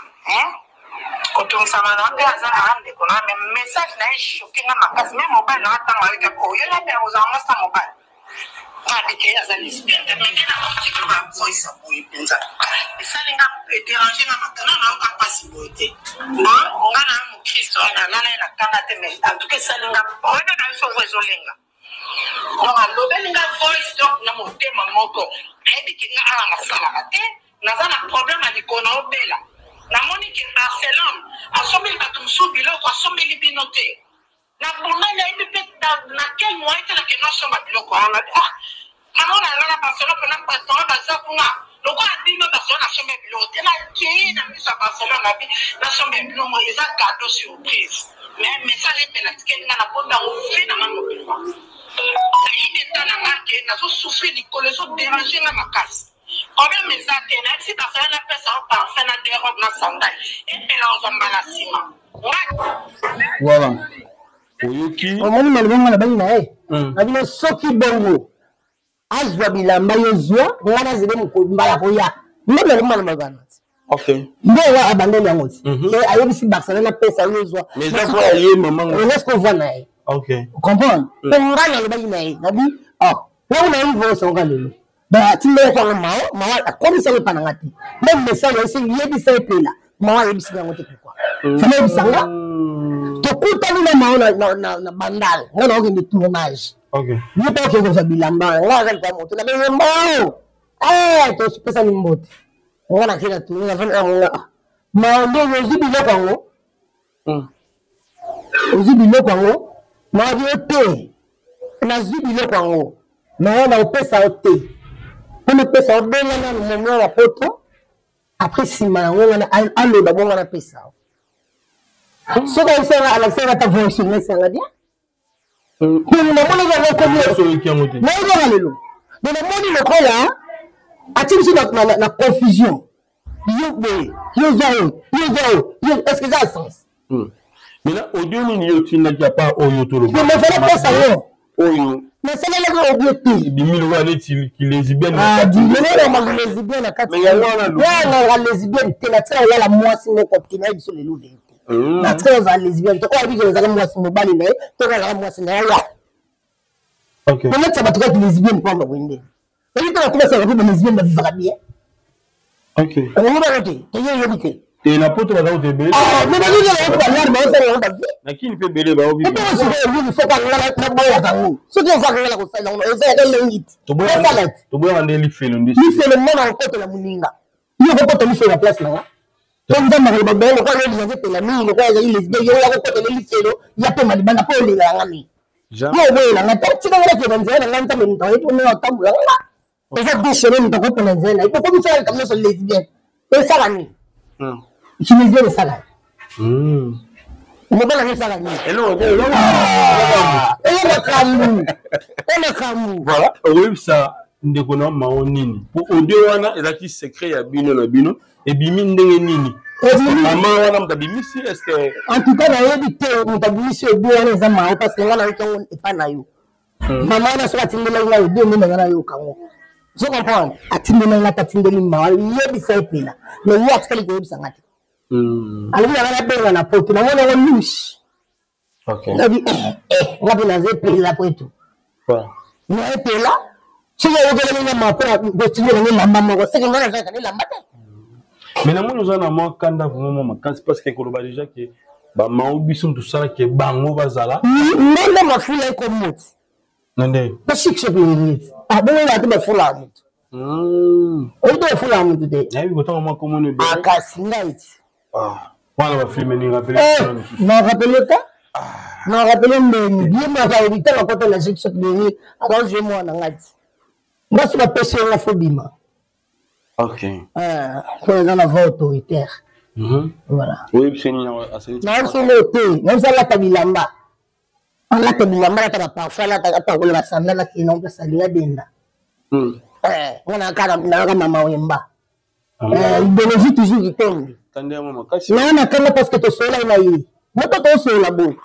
kotungisama na mpe aza na ndeko na me message na ye choke nga makasi. Me mobali na ntango ayoki oyola mpe akozala mwasi na mobali abike aza lesbienne te, mais nde na kotika ba voice ya boye mpenza esali nga, ederange nga makana, nayoka mpasi boye te. Bon, nga na mokristo wana nga na ye na kanda te, mais en tout cas esali nga wana na biso vo ezolenga. Donc alobeli nga voice, donc na motema moko ayebi ke nga awa nasalaka te, naza na problème ya likolo, na obela. Namoni ke Barcelone asombeli bato mosusu biloko, asombeli bino te. Na bunda nayebi mpe na quel moyen te nakende osomba biloko wana. Ah, namona nga na Barcelone mpena bato wana baza kuna lokola bino Barcelone asomba biloko te. Nakei na miso ya Barcelone, nabi nasomba biloko, eza cadeau surprise. Mais message epe natikeli nga na bombi yango vie na nga mobimba. Nayebi eta na nga ke nazosouffrir, likolo ezoderange nga makasi. Problème eza te, nayebisi Barcelone napesa yo parfum na deux robe na sandale, epela ozwa mbala nsima. Voilà, oyoki? Omoni maloba nga nabangi na ye na bino, soki bongo azwa bilamba, yo zwa, nga nazele mbala koya nde naloba na maloba na ti. Nde wa abandeli yango ti ayebisi Barcelone apesa yo, zwa. Eske ova na ye comprendre? Mpo nga nalobaki na ye, nabi wango nayebi vosangoka lelo atindaki yango Mao. Mao akomisaki epa na nga te. Meme message ayesi yebisa epela, Mao ayebisi yango te. Pourquoi fana yebisa nga? Tokutani na Mao na Bandal, nga naokende tournage, ye mpe okende kozwa bilamba, nga aza lipa moto na benge Mao, topesani mbote. Nga nakei na tournage, nafandi na nga Mao, ndenge ozwi biloko yango, ozwi biloko yango. Nabi yo te, nazwi biloko yango, nayo naopesa yo te. Mpo napesa yo, benga nanu momo ya poto. Après nsima yango wana aloba bongo, napesa yo. Soki ayebisanga, alakisanga ata voice, nesanga bien. Donc namonaki yango ekomi, nayebaka lelo. Donc namoni lokola atie biso na confusion. Yo boye, yo zwa oyo, yo zwa oyo, est ce que eza sens? Maintenant, audio nini yo otindaki à part oyo toloba? Mais fallait pesa yo. Oyo nasalelaki audio te. Ebimi lokola neti kilesbienne. Lesbienne na kati wana, lesbienne te. Natika kolala mwasi moko te, nayebi biso lelo vérité. Natika ozala lesbienne te. Oyo abiki ezalaka mwasi mobali na ye to azalaka mwasi na ye ya kolatisa bato kaka lesbienne mpo boye nde oyebi te. Bato basalaka mpe balesbienne bavivaka bien, omonaka te, toye oyebi te. Te, na poto baza kutu ebele. Mais bazozala balare, baosala yango bavie. Na Kini mpe ebele baobi. Soki angala naboyaka yango, soki ozaka ngala kosala yango, ezalaka elengi te, osala te. Toboyaka nde lifelo nde. Lifelo mona okotela moninga, yo okokota lifelo na place nanga to Nzambe akoloba bango lokola yo olinga epela mingi, lokola azali lesbien, yo ya kokotela lifelo ya pema libanda mpo olinga yanga mingi. Yo oboyela nga te, tika nga nakende nzela na nga. Nzambe moto ayebi ndenge atambola nga. Eza deux chemin, moto akopona nzela na ye. Bokomisa likambo nyonso lesbienne. Esala nini? Lesbienne esala nini? Mobali yango esala nini? Eyo makambo, e makambo. Voilà, okoyebisa ndeko na mao nini? Po audio wana ezalaki secret ya bino na bino, ebimi ndenge nini? Mama wana moto abimisi, est ce que En tout cas nayebi te moto abimisi audio wana. Eza mao, parce que nga nayoki yango epa na yo. Mama wana soki atindelaki ngai audio, nde nanga nayoka yango. Ozo comprendre? Atindelaki nga te, atindeli mao yebisa Epela, mais ye atikali koyebisa nga te. Alobi nanga nabenga na poto, namoni yango louche. Nabi nga mpe naza Epela po etu na Epela. Soki ayokelaki nga maa mpo kotindela nga elamba moko, seke nga nazalaka na elamba te. Mais namoni oza na mwa kanda vraiment mwa makasi, parce que koloba déjà ke bamao biso tosalaki bango bazala ndenge mafula ekomoti. Na ndenge bashikishe kuyeneti abongo te, bafula ya motu oyi te, bafula ya motu te. Nayebi kotanga mwa komona ebele. Akasi ngai ti wana bafilme ni rappele. Na rappele ta, na rappele ndeni ye moko ayebi ntango akota na shikishe kuyeneti, akazwi mwana ngai ti nga so bapesi yo nga fo bima. Po eza na voix autoritaire. Voilà. Oyebisi nini asali? Nayebisi ngo te, nayebisi alata bilamba, alata bilamba, alata baparfum, alata, apakola basandala, akende nango place alinga denda. Nga nayaka mama Wemba, idéologie toujours kitendi. Kanda yango makasi. Naa na kanda parce que tosololaki na ye moto, tosolola boye,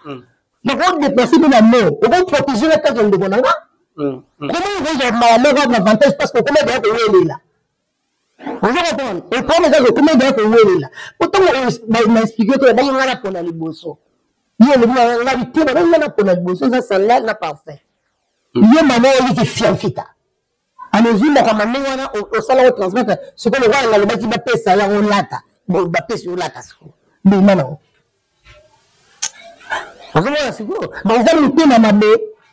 nakodeplace mpe na mo okoprotege na kaka ndeko na nga. Comment okozwa mbala moko na avantage? Parce que okoma deya kowelela, ozo comprendre? Eprome kaka okoma deya kowelela, po ntango na explike to babangi nga na pona liboso, ye olobi nga te, babangi nga na pona liboso eza sandale na parfum. Ye mama oliki fianfita alozwi makambo ndenge wana, osala ko transmettre. Sikoyo lokola nalobaki bapesa yango olata, bapesi olata, sikoyo bima nango. Ozomona sikoyo, donc eza motema mabe.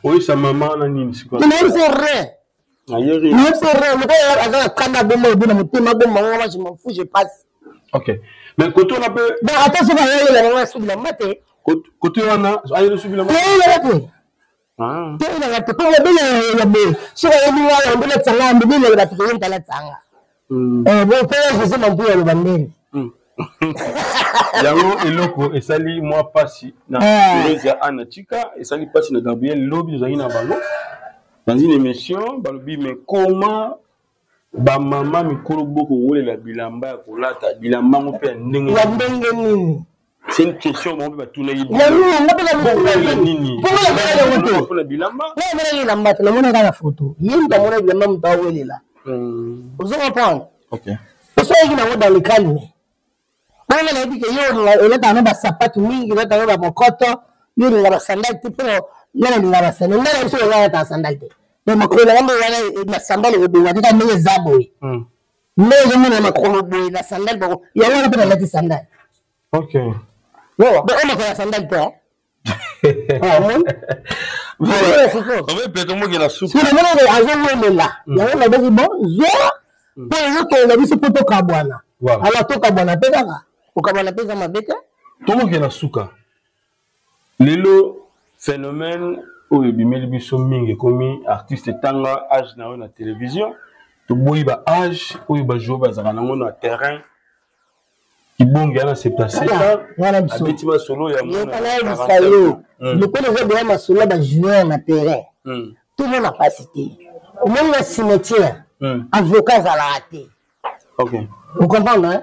Oyebisa mama wana nini sikoyo? Nayebisi rien, nayebisi rien. Lokola aza na kanda, abomba ebu na motema, abomba ngo. Moi je m'en fous, je passe. Ok, mais kote wana mpe Bon, ata soki ayelela nango, asubi bilamba te. Kote wana ayeli subi bilamba? Ayelela te, toyelaka te, mpo mobele ya boye, soki ayebi ngai yango latisa ngai mobele, bato koyemta latisa nga. Bon, mpe José Mampuya aloba ndenge Yango eloko esali mwa mpasi na Therese ya Anna Chika, esali mpasi na Gabriel. Lobi tozalaki na bango dans une émission, balobi: mais comment bamama mikolo bokowelela bilamba ya kolata, bilamba yango mpe ya ndenge ya ndenge nini? C'est une question bango mpe batunaki. Nini mpona bilamba? Namonaki elamba te, namonaka na foto. Ye moto amona bilamba, moto awelela, ozo comprendre? Osoyaki nango dans le calme wana. Nayebi ke yo olataka na basapatu mingi, olataka na bamokoto, yo olinga basandale te. Mpo nga nalinga basandale, nga na biso nga alataka sandale te. Donc makolo na ngambo wana na sandale ekobonga te, kaka ndenge eza boye, nde ozomona makolo boye na sandale bako yango wana mpe nalati sandale. Oyo makolo ya sandale te. Namoni azowelela yango, nabaki bon, zwa mpo ezokende biso mpo tokabwana. Ala tokabwana mpe kaka kokabwana mpe eza mabe te. Tomoke na suka. Lelo phénomène oyo ebimeli biso mingi ekomi artiste etanga age na yo na télévision. Toboyi ba age oyo bajoueur bazalaka nango na terrain. Kibonge ana 77 ans, abeti masolo ya Nayebisa yo, lokola eza deya masolo ya bajoueur na terrain, tomona mpasi te. Omoni na cimetière, avocat azalaka te. Ocomprendre?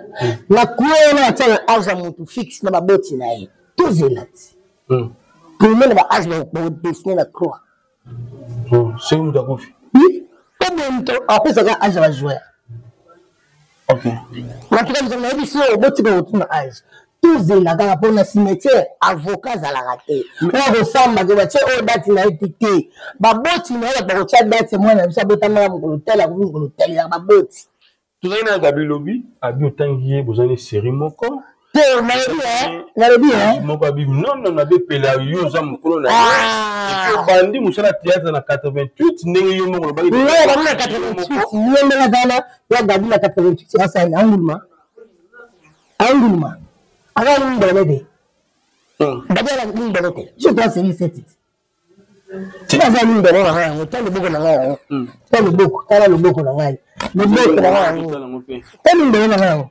Na coin wana batiaka age ya motu fixe na baboti na ye. Tozela ti tomona ba age bakodesine na croix. Soki moto akufi? Oboye moto apesaka age ya bajoueur. Natika biso, nayebi so botika kotuna age. Tozela kaka mpo na cimetière avocat azalaka te oyo akosamba ke batie oyo date na ye te. Te, baboti na ye bato bakotya date: mwana na biso abotamaka mokolo tel, akomi mokolo tel. Yaka baboti. Tozali na Gabi lobi, abi otangi ye, bozali série moko. Te, nalobi, nalobi Moko abi non non, nabi Epela, yo oza mokolo na ye, obandi mosala théâtre na 88, ndenge yo moko olobaki. Bango na 88, yo ndenge aza na ya Gabi na 88, asali anguluma, anguluma aza nini, ndele te. Gabi ala nini, ndele te. Je dois série 7. Tika aza mindele na ngai yango, tala loboko na ngai yango. Tala loboko, tala loboko na ngai. Loboko na ngai yango. Tala mindele na ngai yango.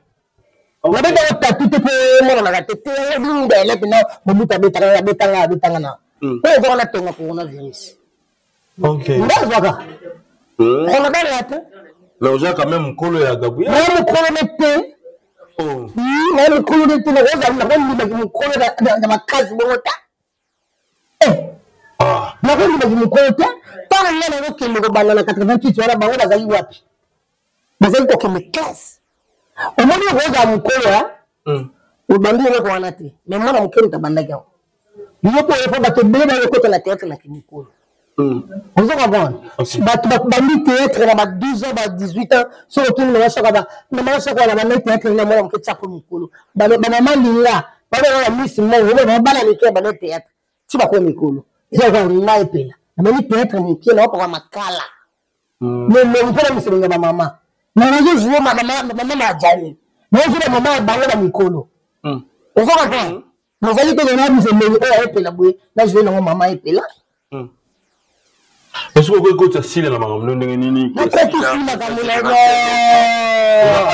Nabetaka tatu te mpo emonanaka te te yango mindele mpena mobutu abetaka abetanga abetanga na. Mpo ezwaka na tonga coronavirus. Nga azwaka. Kolobela te. Mais oza quand même mokolo ya Gabriel. Na mokolo ne te. Na mokolo ne te nakozala nakondimaki mokolo na makasi bongo ta. Nakondimaki mokolo te. Ntango ngai nazokende kobanda na 88 wana bango bazali wapi? Bazali kokende classe. Omoni okozala mokolo ya obandi eloko wana te. Mais mwana moke moto abandaki yango. Yo mpo oyo bato ebele bayokota na théâtre na kimokolo. Ozo comprendre? Bato babandi théâtre na ba 12 ans, ba 18 ans, soki otuni mama Shako ba mama Shako wana bandi théâtre na mwana moke tiako mokolo. Ba mama Linga, ba mama Miss Mongo, ba mama bana mike bandi théâtre. Ti bakomi mikolo. Eza kaka ngai epela. Nabandi théâtre moke na okoka makala. Melongi mpo na miselongi ya ba mama. Na nazo jouer mama mama ya Jani. Nazo jouer mama ya bango ba mikolo. Ozo comprendre? Nazali te na biso ndenge oyo epela boye na joue nango mama epela. Est-ce que okoki kotisa sila na makambo no ndenge nini? Nakoki sila makambo na ngo.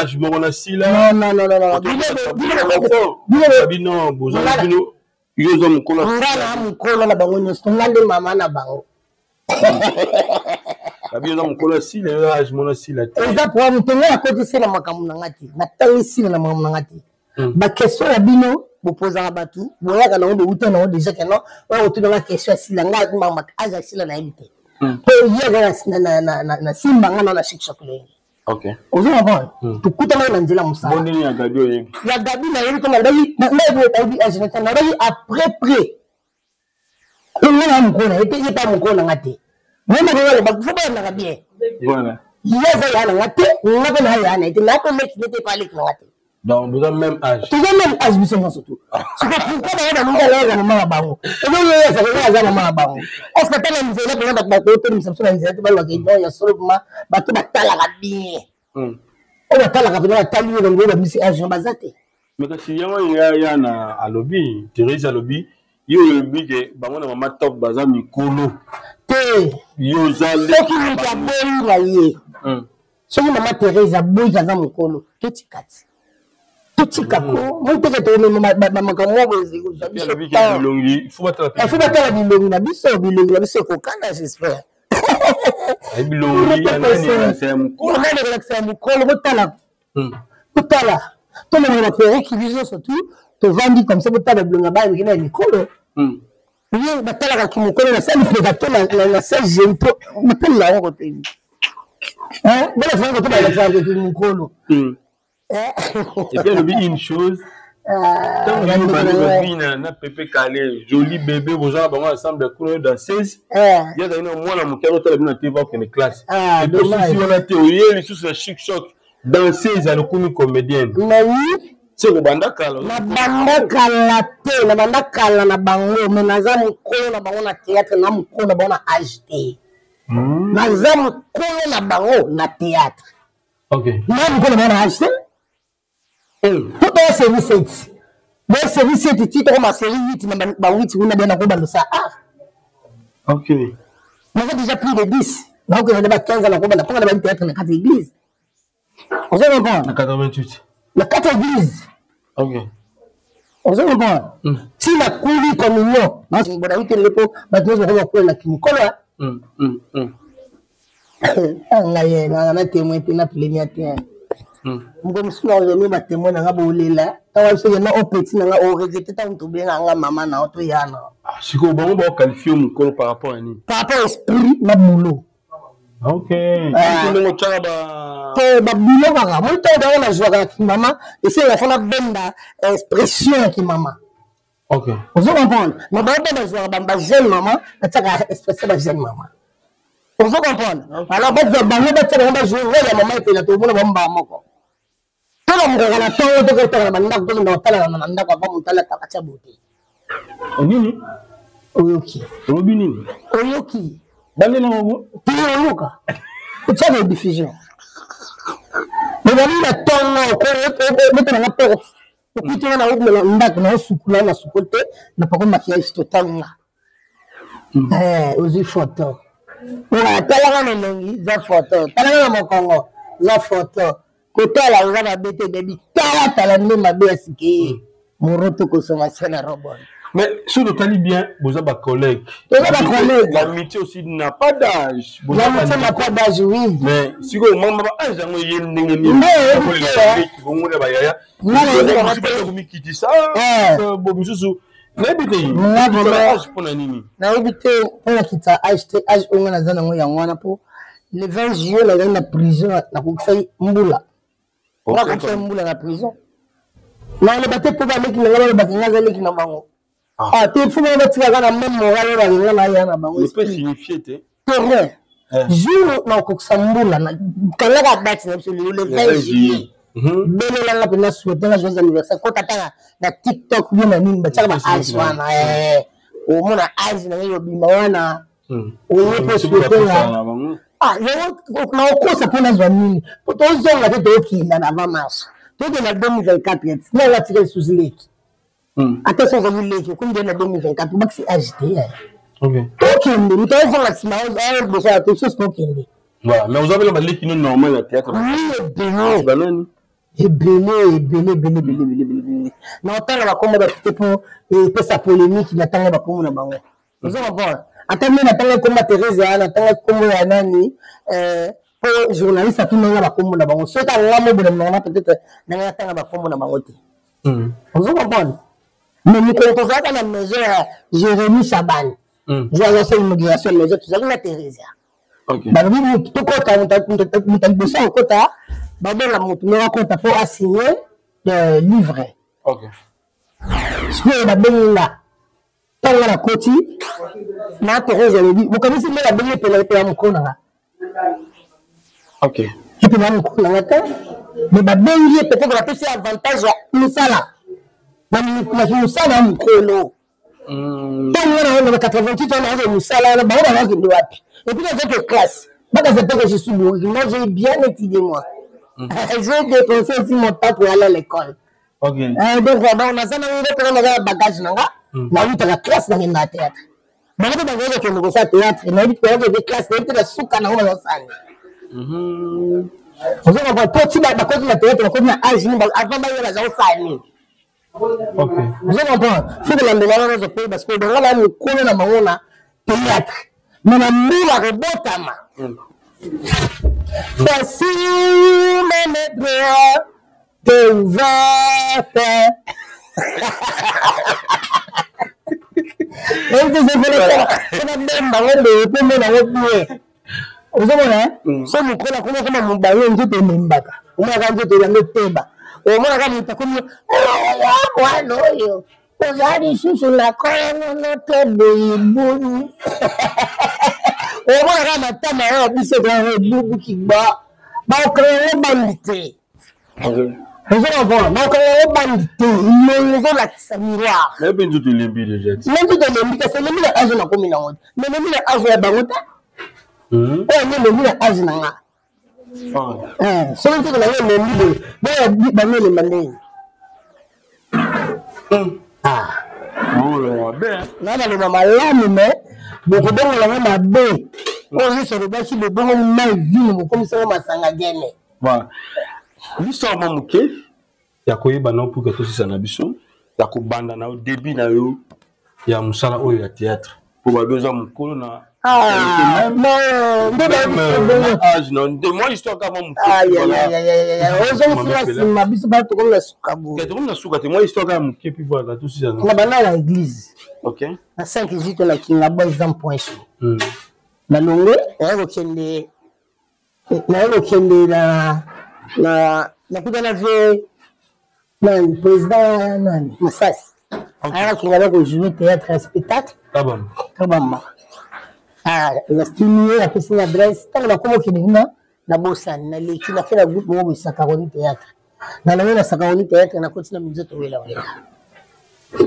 Age moko na sila. Non non non non. Bino bino boza bino yo oza mokolo. Nga na mokolo na bango nyonso nga nde mama na bango. Babi oza mokolo ya sila yo age mona sila te. Eza problème te nga nakoti sila makambo na nga te. Natangi sila na makambo na nga te. Ba question ya bino bopozaka bato boyaka nango bowuta nango déjà ke non oyo kotuna nga question ya sila nga mama age ya sila nayebi te mpo ye aza na simba nga na na chic choc lenge. Ozo comprendre? Tokutanaki na nzela mosala. Bondeni ya Gabi oyebi? Ya Gabi nayebi te nalobaki nayebi age na te nalobaki après près. Nga na mokolo na ye te ye pa mokolo na nga te. Nga na nga ba fo ba na bien. Voilà. Ye aza ya na nga te, nga pe na ya na ye te, na pe leki te pa leki na nga te. Donc boza même âge. Toza même âge biso nyonso tu. Siko pourquoi bango balingi alaka mama na bango? Ozo ye azaka nga aza mama na bango. Est-ce que ata na nzela mpenza bato bakotelemisa biso na nzela te balobaka non ya solo vraiment bato batalaka bien. Oyo batalaka mpenza batali yo bango babisi âge baza te. Mais kasi yango ya ya na alobi Therese alobi yo olobi ke bango na mama top baza mikolo. Te. Yo oza soki moto aboyi na ye. Soki mama Therese aboyi aza mokolo totika ti. Totika ko moteke tomema makambo moko ekozwa biso temps. Faut batala bilongi na biso, bilongi na biso ekokana j'espère. Bilongi ya nani elakisa ya mokolo. Nani elakisa ya mokolo botala. Botala. Tomema ba perruque biso surtout tovandi comme ça botala bilongi ya bana mike na ya mikolo. Ye batalaka ki mokolo na sali mpeka to na sa jeune to batalela yango kote. Bana fana kote balakisaka ki mokolo. Et puis alobi une chose ntango yo bandi kobina na Pepe Kale joli bébé boza na bango ensemble kuna yo danseuse ye azali na mwana moke azotala bino na te bakokende classe eposusi wana te oye lisusu na chic choc danseuse alokomi comédienne. Mais oui. Se kobanda kala. Nabanda kala te, nabanda kala na bango, mais naza mokolo na bango na théâtre, na mokolo na bango na âge te. Naza mokolo na bango na théâtre. Na mokolo na bango na âge te. Po toya série 7. Bo série 7 ti tokoma série 8 na ba 8 kuna bena ko balosa art. Naza déjà plus de 10. Nakokende na ba 15 na kobanda mpo na ba théâtre na kati église. Ozo comprendre? Na 88. Na kati église. Ozo comprendre? Ti na kuli communion. Bona wite lepo bato nyonso bakoma kolela kimokolo. Ngai na na témoin te na plenia te. Moko mosusu na ozali ba témoin na nga bolela. Ntango biso yena o petit na nga o regrette ntango tobenga nga mama na oto ya na. Sikoyo bango ba qualifier mokolo par rapport à nini? Par rapport esprit na boulot. Ndenge otyaka ba te babulo kaka moi ntango bango nazwaka ya kimama esenga fo nabenda expression ya kimama. Ozo comprendre? Mais bango mpe bazwaka ba jeune mama batiaka expression ba jeune mama. Ozo comprendre? Alors bazwa bango batia bango bajoue role ya mama epela tomona bango mbala moko. Tolamukaka na ntongo tokotaka na bandako tokenda kotalana na ndako avant moto alataka tia bote. Nini? Oyoki. Olobi nini? Oyoki. Bandela yango. Te oyoka. Otiaka diffusion. Bobandi na ntongo obeta nanga porte. Okuti nga na okomela ndako na osukula na sukol te na pako maquillage total nga. Ozwi photo, talaka na elongi, za photo, talaka na mokongo, za photo. Kotala oza mabe te, bebi talatala nde mabe ya sike moroto kosoma se na robot. Mais si totali bien, boza bacollègue. Toza bacollègue. L'amitié aussi n'a pas d'âge. L'amitié n'a pas d'âge, oui. Mais sikoyo mama ba âge yango ye ndenge nini? Bongo na bayaya komikitisa bo misusu, nayebi te âge mpona nini. Nayebi te mpona kita âge te. Âge oyo nga naza nango yango wana, mpo le 20 juillet nazali na prison, nakokisaki mbula, nakokisaki mbula na prison. Naloba te mpo baleki na nga balobaka nga aza leki na bango. Ah te, fo bango batikaka na même moral oyo balinga na ya na bango. Terrain jour nakokisa mbula, kangaka date na biso lelo, le 20 juillet. Belelanga mpenza, souhaite nga joyeux anniversaire. Kota tanga na TikTok bien na nini, batiaka ba age wana, omona age na ngai obima wana, oye mpe souhaite nga. Yango nakokosa mpo nazwa nini? Po tozonga te, tokenda na avant marche, tokenda 2024. Nanga tika lisusu leki, ata so ozali leki, okomi na 2024, obakisi age te. Tokende, moto azonga nsima liboso ya te, sosi tokende. Voilà, mais ozwa bena baleki no normal ya théâtre? Oui, ebele. Banani? Ebele, ebele, ebele, ebele, ebele, ebele. Na otanga bakombo bato te mpo epesa polémique. Natanga bakombo na bango, oza comprendre? Ata nde natanga kombo ya Therese ya, natanga kombo ya nani mpo journaliste atunanga bakombo na bango. Soki anga mobona monanga, peut-être nanga natanga bakombo na bango te, ozo comprendre? Mais mikolo tozalaka na maison ya Jérémie Chabane, jour azosala inauguration ya maison, tozalaki na Thérésia. Balobi motu tokota, moto ya liboso akokota, babenga motu moko akota mpo asigne livre. Sikoyo babengi nga. Ntango nga nakoti na Therese, alobi bokanisi nde babengi epela, epela mokolo na nga. Epela mokolo na nga te, mais babengi ye, peut-être bapesi avantage ya mosala na mosala ya mokolo. Ntango nga na na 88 wana, naza mosala wana, bango bazakende wapi? Et puis nazaki classe, bakasa te que je suis bourrique. Moi, j'ai bien étudié, moi j'ai dépensé aussi mon temps pour aller à l'école. Donc naza nango mpena, naza na bagage na nga, nawutaka classe, nakenda na théâtre. Bango mpe bazali kokende kosala théâtre, nayebi kokende classe, nayebi te na suka nango bazosala. Ozo comprendre? Po ti bakoti na théâtre, bakoti na âge nini? Avant baya, baza kosala nini? Ozo comprendre? Faut kolandela wana nyonso mpe, parce que bango na mokolo na bango na théâtre, mais na mbula kobotama facile mes t'es ouverte. Bemba ngo boye mpe mona ngo bien, ozomona? So mokolo akoma koma mobali, nzoto emembaka, omonaka nzoto yango eteba, omonaka moto akomi mwana oyo oza lisusu na kolongono te boye boni, omonaka matama oyo biso ebubuki ba bakokanga bandi te. Ozo comprendre? Bakokanga yango bandi te, elongi ezolakisa miroir. Nayebi nzoto elembi déjà. Na nzoto elembi, kasi elembi na age nakomi nango te, mais elembi na age ya bango te. Oyo nde elembi na age na nga. Soki nzoto na nga elembi boye, boyo bango elemba ndenge? Nga naloba malamu, me bokobongola nga mabe. Oyo nyonso alobaki, bobongoli mai vino, bokomisango masanga gene. Voilà, l'histoire mwa moke ya koyeba na yo pour que tosisa na biso, ya kobanda na yo début na yo ya mosala oyo ya théâtre, mpo babi oza mokolo na âge na nde mwa histoire kaka mwa moke. Ozongisila nsima, biso baa tokomi na suka boye. Tokomi na suka te, mwa histoire kaka moke, puis voilà, tosisa. Na banda na église na 5 juto na Kingabwa, exemple point chaud. Na longwe, naye kokende, naye kokende na nakutana ve nani, président nani, Masasi, ayaka na kojoue théâtre ya spectacle. Kabamba nastimi ye, apesi nga adresse. Ntango nakoma okende kuna, nabosani, naleki, nake na groupe moko boye, Sakaroni Théâtre. Nalongo na Sakaroni Théâtre, nakoti na Minzoto Wela Wela.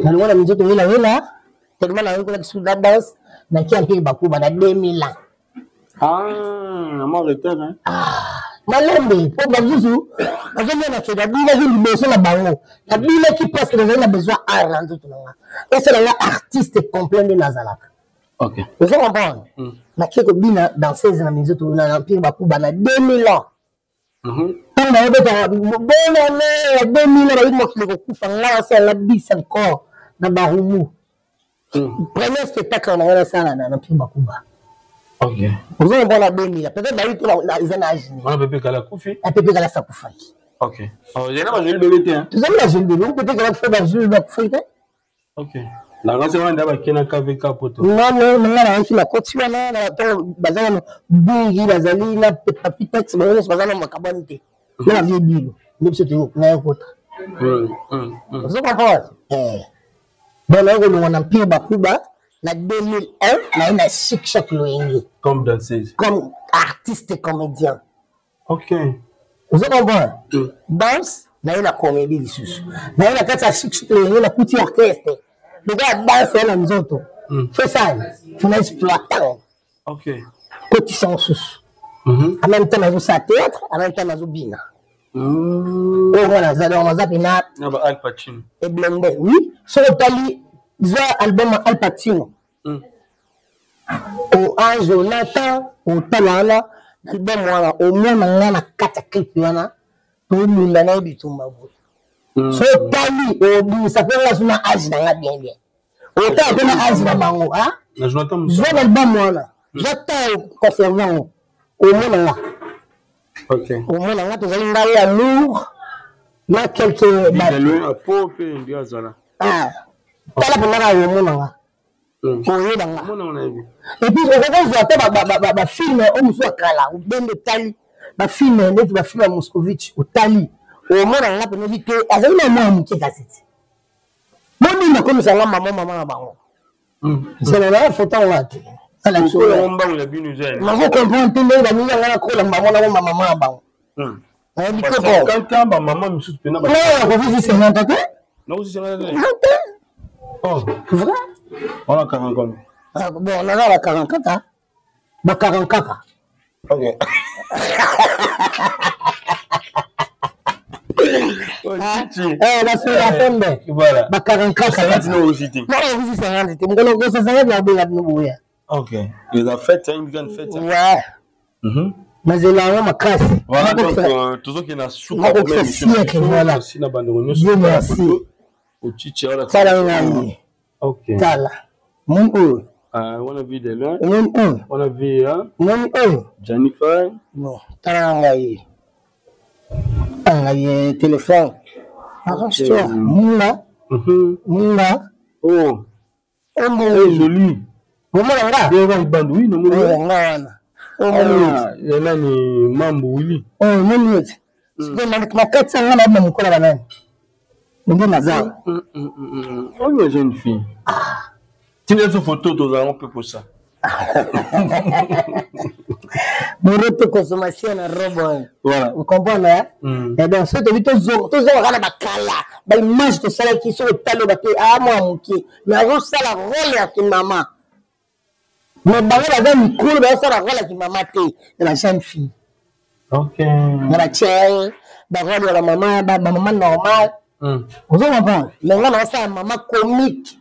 Nalongo na Minzoto Wela Wela, tellement nayekolaki su na danse, naki Empire Bakuba na 2000 ans. Ah, mwa retard, hein? Ah, malembe, mpo bazuzu bazomona ke nabinaki liboso na bango. Nabinaki parce que nazali na besoin art na nzoto na nga, esala nga artiste complet nde nazalaka. Ozo comprendre? Nakie kobina danseuse na minzoto na Empire Bakuba na 2000 ans. Ntango bayobetaka bonane ya 2000 ans, bayebi mokili kokufa, ngai nasala bis encore na Barumu. Premier spectacle na ngai nasala na Empire Bakuba. Ozo comprendre? Na 2000, peut-être bayebi te eza na age nini. Wana Pepe Kala akufi? Pepe Kala sakufaki. Ok. Oh, yena ba joli bébé te. Tozali na joli bébé, Pepe Kala kufa, ba joli bakufaki te. Ok. Na kasi wana nda bakena KVK poto. Non non, nga na yaki na koti wana na bato baza na bungi, bazali na papi tax, bango nyonso baza na makabwani te. Na ba vie bilo. Nde biso toyo na yokota. Ozo comprendre? Eh. Bon, na yoko na Empire Bakuba na 2001, na ye na Chic Choc Loyenge. Comme danseuse. Comme artiste et comédien. Ok. Ozo comprendre? Danse na ye na comédie lisusu. Na ye na kati ya Chic Choc Loyenge na kuti orchestre. Lokola danse ya na nzoto. Faut ça, faut na exploiter. Ok. Kotisa mosusu. En même temps nazosala théâtre, en même temps nazobina. Oyo nga naza, donc naza mpena Na ba Al Pacino. Eblende, oui. Soki otali zwa album ya Al Pacino. O Ange Jonathan, otala wana album wana, omona nga na kati ya clip wana, tolunda na ye bitumba boye. Soki otali obimisa mpe nga so na age na nga bien bien. Otala mpe na age na bango, ah? Na Jonathan Moussa. Zwa album wana, zwa temps conserve yango, omona nga. Ok. Omona nga tozali ngai ya lourd na quelque Bidalo apo pe ndi azala. Ah. Tala mpenza kaka omona nga. Koyeba nga. Et puis okoki kozwa ata bafilme oyo mosusu ya kala, obende otali bafilme neti bafilme ya Moscovitch, otali omona nga mpenza obi te azali na mwana moke, kasi ti boni nakomisa nga mama mama na bango. Zela na foto yango te, nazo comprendre te ndenge baninga nga nakola bango nakoma mama na bango. Nayebi te bon. 50 ans, ba mama misusu pena ba. Non, nakokisi 50 te. Nakokisi 50 te. Te. Oh. Vrai? Wana 40 combien? Ah, bon, naza ba 44. Ba 44. Ok. Basola pembe. Voilà. Ba 44. 50 na osi te. Na osi 50 te. Mokolo kosa 50 na benga bino boya. Ok. Eza fête, une grande fête. Ouais. Nazela yango makasi. Voilà, donc tozokende na suka. Nakokisa siècle, voilà. Merci na bandeko nyonso. Dieu merci. Ochichi wana. Tala ngai. Ok. Tala. Moni oyo. Ah, wana vie de loin. Moni oyo. Wana vie ya. Moni oyo. Jennifer. Bon, tala ngai. Tala ngai téléphone. Arrange-toi. Munga. Munga. Oh. Ombo. Eh, joli. Omona nga? Bien, nga bandu, oui, namoni. Oh, nga wana. Ah, ya nani Mambo Willy. Oh, moni ete. Sikoyo na kati ya nga na bina mokola banani. Ndenge naza. Oyo jeune fille. Tina biso photo tozala mpe pour ça. Boroto consommation na robe oyo. Voilà. Vous comprenez, hein? Et donc, soki tobi tozonga kaka na bakala, baimage tosalaki, soki otali oyo bato a mwa moke, mais azosala role ya kimama. Mais bango baza mikolo, bazosala role ya kimama te, ya ba jeune fille. Ok. Ya ba tiens, ba role ya ba mama, ba mama normal. Ozo comprendre? Mais nga nazosala mama comique.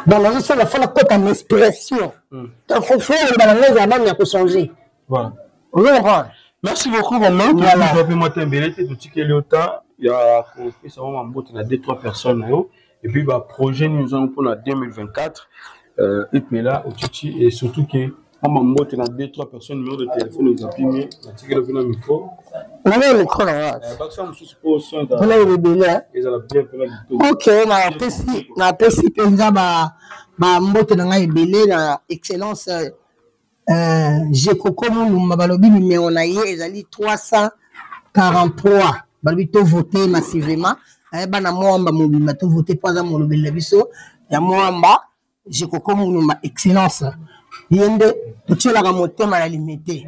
Donc nazosala fo nakota na expression. Donc faut oloba na ngai ezala nani ya kochanger. Voilà. Ozo comprendre? Merci beaucoup maman. Voilà. Mpe mwa tembele te, totikeli yo temps ya kopesa mwa mbote na 2 3 personnes na yo et puis ba projet nini ozango mpona 2024, Epela Ochichi, et surtout ke mwa mbote na 2 3 personnes, numéro de téléphone eza pime, natikeli yo mpe na micro. Naza micro na nga. Bakisa mosusu mpo son mpona ebele. Ezala bien mpona kitoko. Ok, napesi mpenza bambote na ngai ebele na excellence Jekoko Mulumba, balobi numéro na ye ezali 343, balobi tovote massivement. Bana Mwamba mobimba tovote mpo aza molobeli na biso ya Mwamba. Jekoko Mulumba, excellence, ye nde totielaka motema na limete.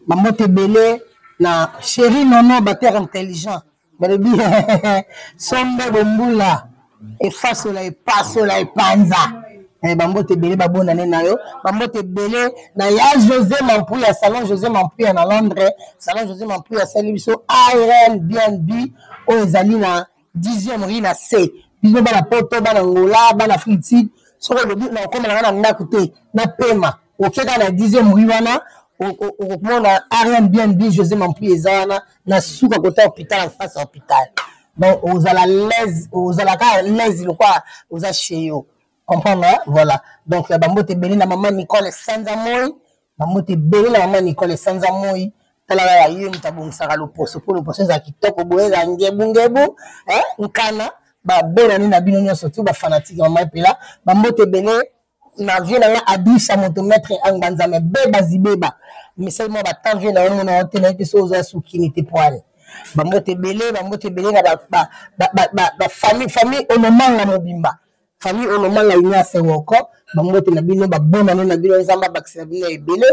Bambote ebele na chéri Nono bater intelligent, balobi sombe bombula efasola epasola epanza. Bambote ebele, babonane na yo. Bambote ebele na ya José Mampuya, salon José Mampuya na Londres. Salon José Mampuya asali biso Airbnb oyo ezali na 10e rue na C. Biso bana Poto, bana Angola, bana Afrique du Sud. Soki olobi nakokoma na nga na ndako te, napema, oke kaka na 10e rue wana, okomona Airbnb José Mampui eza wana na suka kota hôpital, en face ya hôpital. Donc ozala l'aise, ozala kaka l'aise lokola oza chez yo. Comprendre hein? Voilà. Donc bambote ebele na mama Nicole Sanza Moi, bambote ebele na mama Nicole Sanza Moi. Tala kaka ye moto abongisaka loposo mpo loposo ezala kitoko boye, ezala ngebungebu, eh? Nkana babonani na bino nyonso tu bafanatike mama Epela, bambote ebele na vie na nga Adisha moto maître Angbanzame beba zibeba misali mwa batemps vie na yo mona yo te na ye te so oza sukini te poane. Bambote ebele, bambote ebele na bafamille, famille Onomanga mobimba, famille Onomanga Ignace Woko, bambote na bino, babonane na bino, Nzambe abakisela bino ebele.